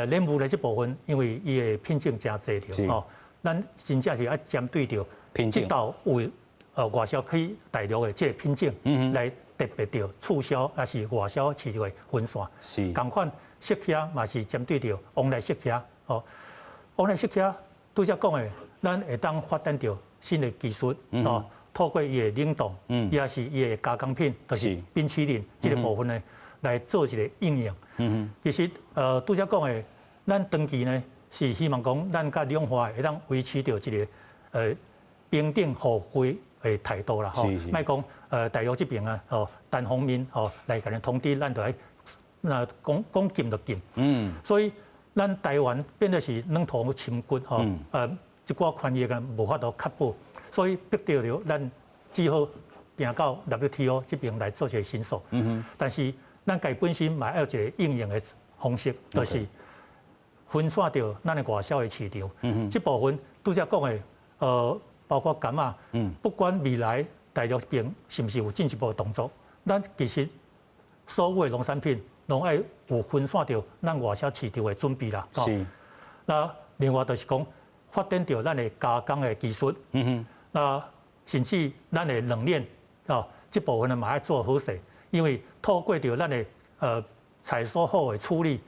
蓮霧的這部分，因為伊的品種誠濟著吼，咱真正是愛針對著這道有外銷去大陸的這個品種，來特別著促銷，抑是外銷市場的分散。仝款釋茄嘛是針對著往來釋茄，吼，往來釋茄拄才講的，咱會當發展著新的技術，哦，透過伊的冷凍，抑是伊的加工品，就是冰淇淋這個部分呢，來做一個應用。其實，拄才講的，咱長期呢是希望講，咱佮兩岸會當維持著一個平等互惠的態度啦，吼，莫講大陸這邊啊，吼單方面吼來共咱通知，咱就愛那講講禁就禁。所以咱台灣變做是軟土深掘吼，這寡權益啊無法度確保，所以逼著著咱只好行到 WTO 這邊來做一個申訴。但是咱家本身嘛愛有一個應用的方式，就是分散著咱的外銷的市場。這部分拄才講的，包括柑仔，不管未來大陸邊是毋是有進一步的動作，咱其實所有的農產品攏愛有分散著咱外銷市場的準備啦。那另外就是講發展著咱的加工的技術。那甚至咱的冷鏈哦，這部分呢嘛愛做好勢，因為透過著咱的採收後的處理，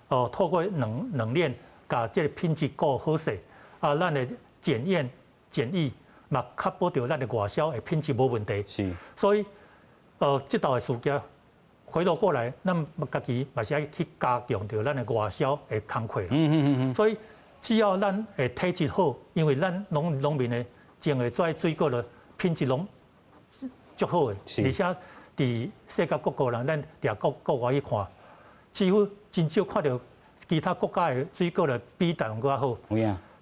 哦，透過冷鏈，共這個品質顧好勢，啊，咱的檢驗檢疫嘛，確保著咱的外銷的品質無問題。所以，這道的事件回頭過來，咱家己嘛是愛去加強著咱的外銷的工課。所以只要咱的體質好，因為咱農民的種的這水果的品質攏足好的，而且佇世界各國人，咱佇國外去看，幾乎真少看著其他國家的水果的比台灣閣較好。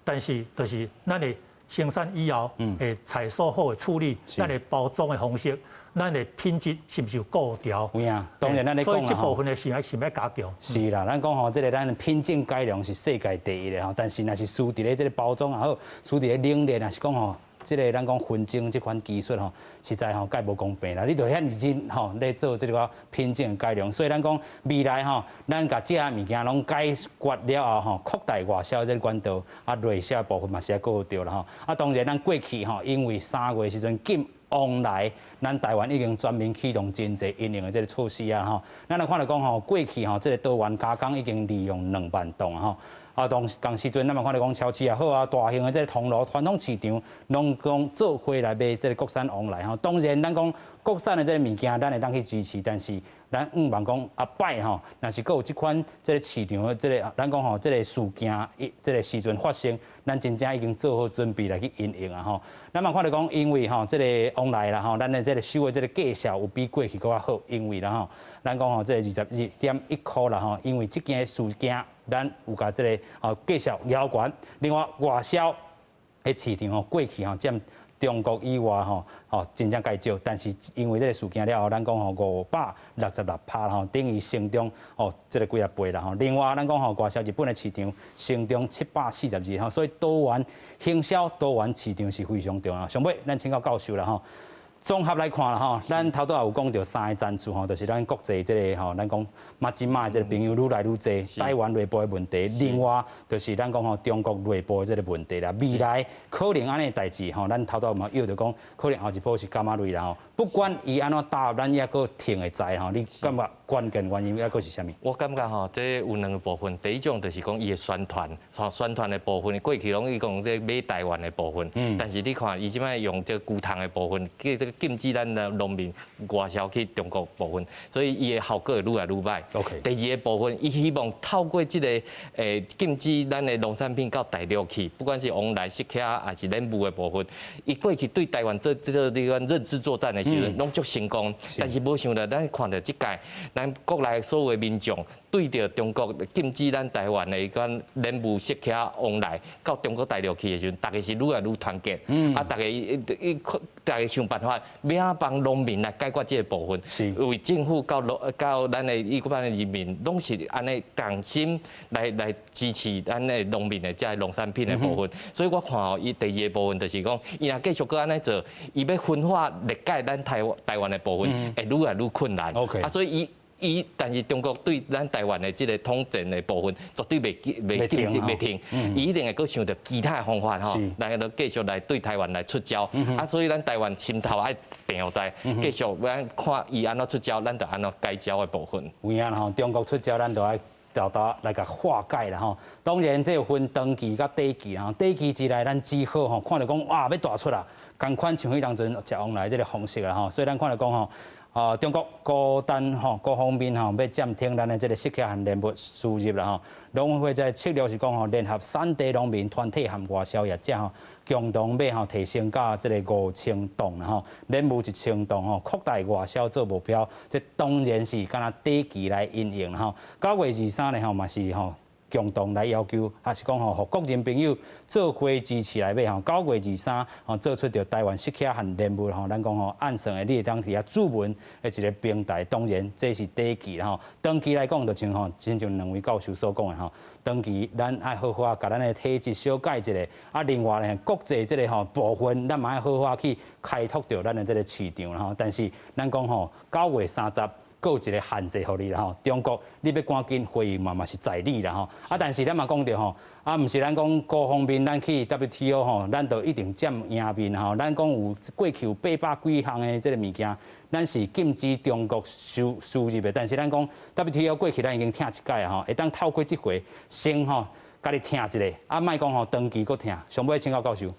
但是就是咱的生產以後，會採收好的處理，咱的包裝的方式，咱的品質是毋是有顧著？有影，當然咱咧講所以這部分的是愛是欲加強。是啦，咱講吼，這個咱的品種改良是世界第一的吼，但是若是輸佇咧這個包裝也好，輸佇咧冷鏈，若是講吼，這個咱講分裝這款技術吼，實在吼蓋無公平啦。你著遐爾認吼咧做這個品種改良，所以咱講未來吼，咱共這項物件攏解決了後吼，擴大外銷這個管道，啊內銷部分嘛是愛顧著啦吼。啊，當然咱過去吼，因為3月時陣禁往來，咱台灣已經全面啟動真濟因應的這個措施啊吼。咱來看著講吼，過去吼這個多元加工已經利用2萬噸吼。啊，當仝時陣，咱嘛看著講超市也好啊，大型的這個通路傳統市場，攏講做伙來買這個國產旺來吼。當然，咱講國產的這個物件，咱會當去支持，但是咱向望講後擺吼，若是閣有這款這個市場的這個，咱講吼，這個事件，這個時陣發生，咱真正已經做好準備來去因應啊吼。咱嘛看著講，因為吼這個往來啦吼，咱的這個收的這個價數有比過去閣較好，因為啦吼，咱講吼這個22.1箍啦吼，因為這件事件。咱有共這個哦繼續搖懸，另外外銷的市場吼過去吼佔中國以外吼吼真正較少，但是因為這個事件了後，咱講吼566%吼等於成長哦這個幾仔倍啦吼。另外咱講吼外銷日本的市場成長742吼，所以多元行銷多元市場是非常重要。上尾咱請教教授啦吼。綜合來看啦吼，咱頭拄仔有講著三個層次吼，就是咱國際這個吼，咱講馬金馬的這個朋友愈來愈濟，台灣內部的問題，另外就是咱講吼中國內部的這個問題啦。未來可能按呢代誌吼，咱頭拄嘛約著講，可能後一波是感仔銳啦吼。不管伊按怎打，咱抑閣挺會在吼。你感覺關鍵原因抑閣是啥物？我感覺吼，這有兩個部分。第一種就是講伊的宣傳，吼宣傳的部分，過去攏伊講這買台灣的部分，但是你看伊這擺用這個牛蟲的部分，叫這個禁止咱的農民外銷去中國部分，所以伊的效果會愈來愈䆀。 第二個部分，伊希望透過這個禁止咱的農產品到大陸去，不管是往來釋迦還是蓮霧的部分，伊過去對台灣做這款認知作戰的時陣，攏足成功。但是無想著咱看著這屆，咱國內所有的民眾對著中國禁止咱台灣的彼款蓮霧釋迦往來到中國大陸去的時陣，大家是愈來愈團結。啊，大家想辦法，欲按怎幫農民來解決這個部分。為政府到到咱的一般的人民，攏是按呢同心來支持咱的農民的這個農產品的部分。所以我看哦，伊第二個部分就是講，伊若繼續閣按呢做，伊欲分化裂解咱台灣的部分，會愈來愈困難。 啊，所以伊但是中國對咱台灣的這個統戰的部分，絕對袂停袂停，伊一定會閣想著其他的方法吼，來繼續來對台灣來出招。啊，所以咱台灣心頭愛定在，繼續咱看伊按怎出招，咱就按怎改招的部分。有影吼，中國出招，咱就愛沓沓來共化解啦吼。當然，這有分長期佮短期啦吼。短期之內，咱只好吼看著講哇，欲大出啦，仝款像彼當陣食往來這個方式啦吼。所以咱看著講吼。啊，中國高單吼各方面吼欲暫停咱的這個釋迦和蓮霧輸入啦吼。農委會在策略是講吼，聯合產地農民團體和外銷業者吼，共同欲吼提升到這個5000噸啦吼，蓮霧1000噸吼，擴大外銷做目標，這當然是敢若短期來因應啦吼。9月23日吼嘛是吼。共同來要求，還是講吼，予國人朋友做伙支持來買吼。9月23吼，做出著台灣釋迦和蓮霧吼，咱講吼按算的，你會當佇遐注文的一個平台。當然，這是短期啦吼。長期來講，就像吼，親像兩位教授所講的吼，長期咱愛好好共咱的體質小改一下。啊，另外呢，國際這個吼部分，咱嘛愛好好去開拓著咱的這個市場啦吼。但是，咱講吼，9月30。閣有一個限制予你啦吼，中國你欲趕緊回應嘛嘛是在理啦吼。啊，但是咱嘛講著吼，啊，毋是咱講各方面咱去 WTO 吼，咱就一定佔贏面吼。咱講有過去有800幾項的這個物件，咱是禁止中國輸入的。但是咱講 WTO 過去咱已經疼一擺吼，會當透過這回先吼，共你疼一下，啊，莫講吼長期閣疼。上尾請教教授。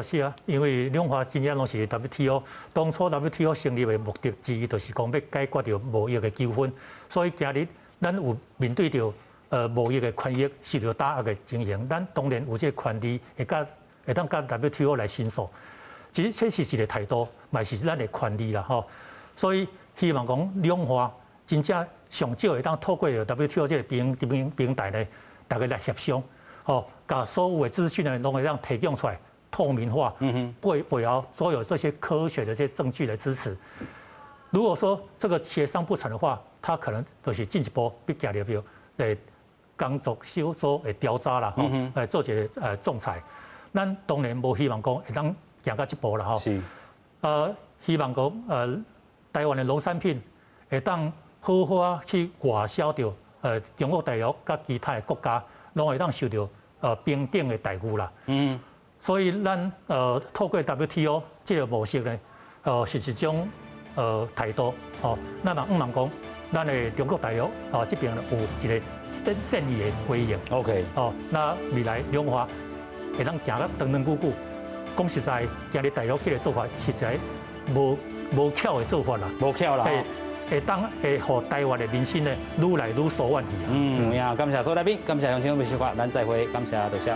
是啊，因為兩岸真正攏是 WTO 當初 WTO 成立的目的之一，就是講欲解決著貿易的糾紛。所以今日咱有面對著貿易的權益受著打壓的情形，咱當然有這個權利會當佮 WTO 來申訴。這這是一個態度，嘛是咱的權利啦吼。所以希望講兩岸真正上少會當透過 WTO 這個平台呢，大家來協商，吼，共所有的資訊呢，攏會當提供出來。透明化，背後所有這些科學的這些證據來支持。如果說這個協商不成的話，他可能就是進一步欲行入去，工作小組的調查啦，吼，來做一個仲裁。咱當然無希望講會當行到這步啦，吼。希望講台灣的農產品會當好好啊去外銷著中國大陸佮其他的國家，攏會當受著平等的待遇啦。所以咱透過 WTO 這個模式呢，是一種態度，吼。咱嘛向望講，咱的中國大陸這邊有一個善意的回應。 哦，那未來兩岸會當行得長長久久。講實在，今日大陸這個做法實在無巧的做法啦。無巧啦。會當會予台灣的民心呢，愈來愈疏遠去。嗯，有影，感謝所有來賓，感謝鄉親們收看，咱再會，感謝多謝。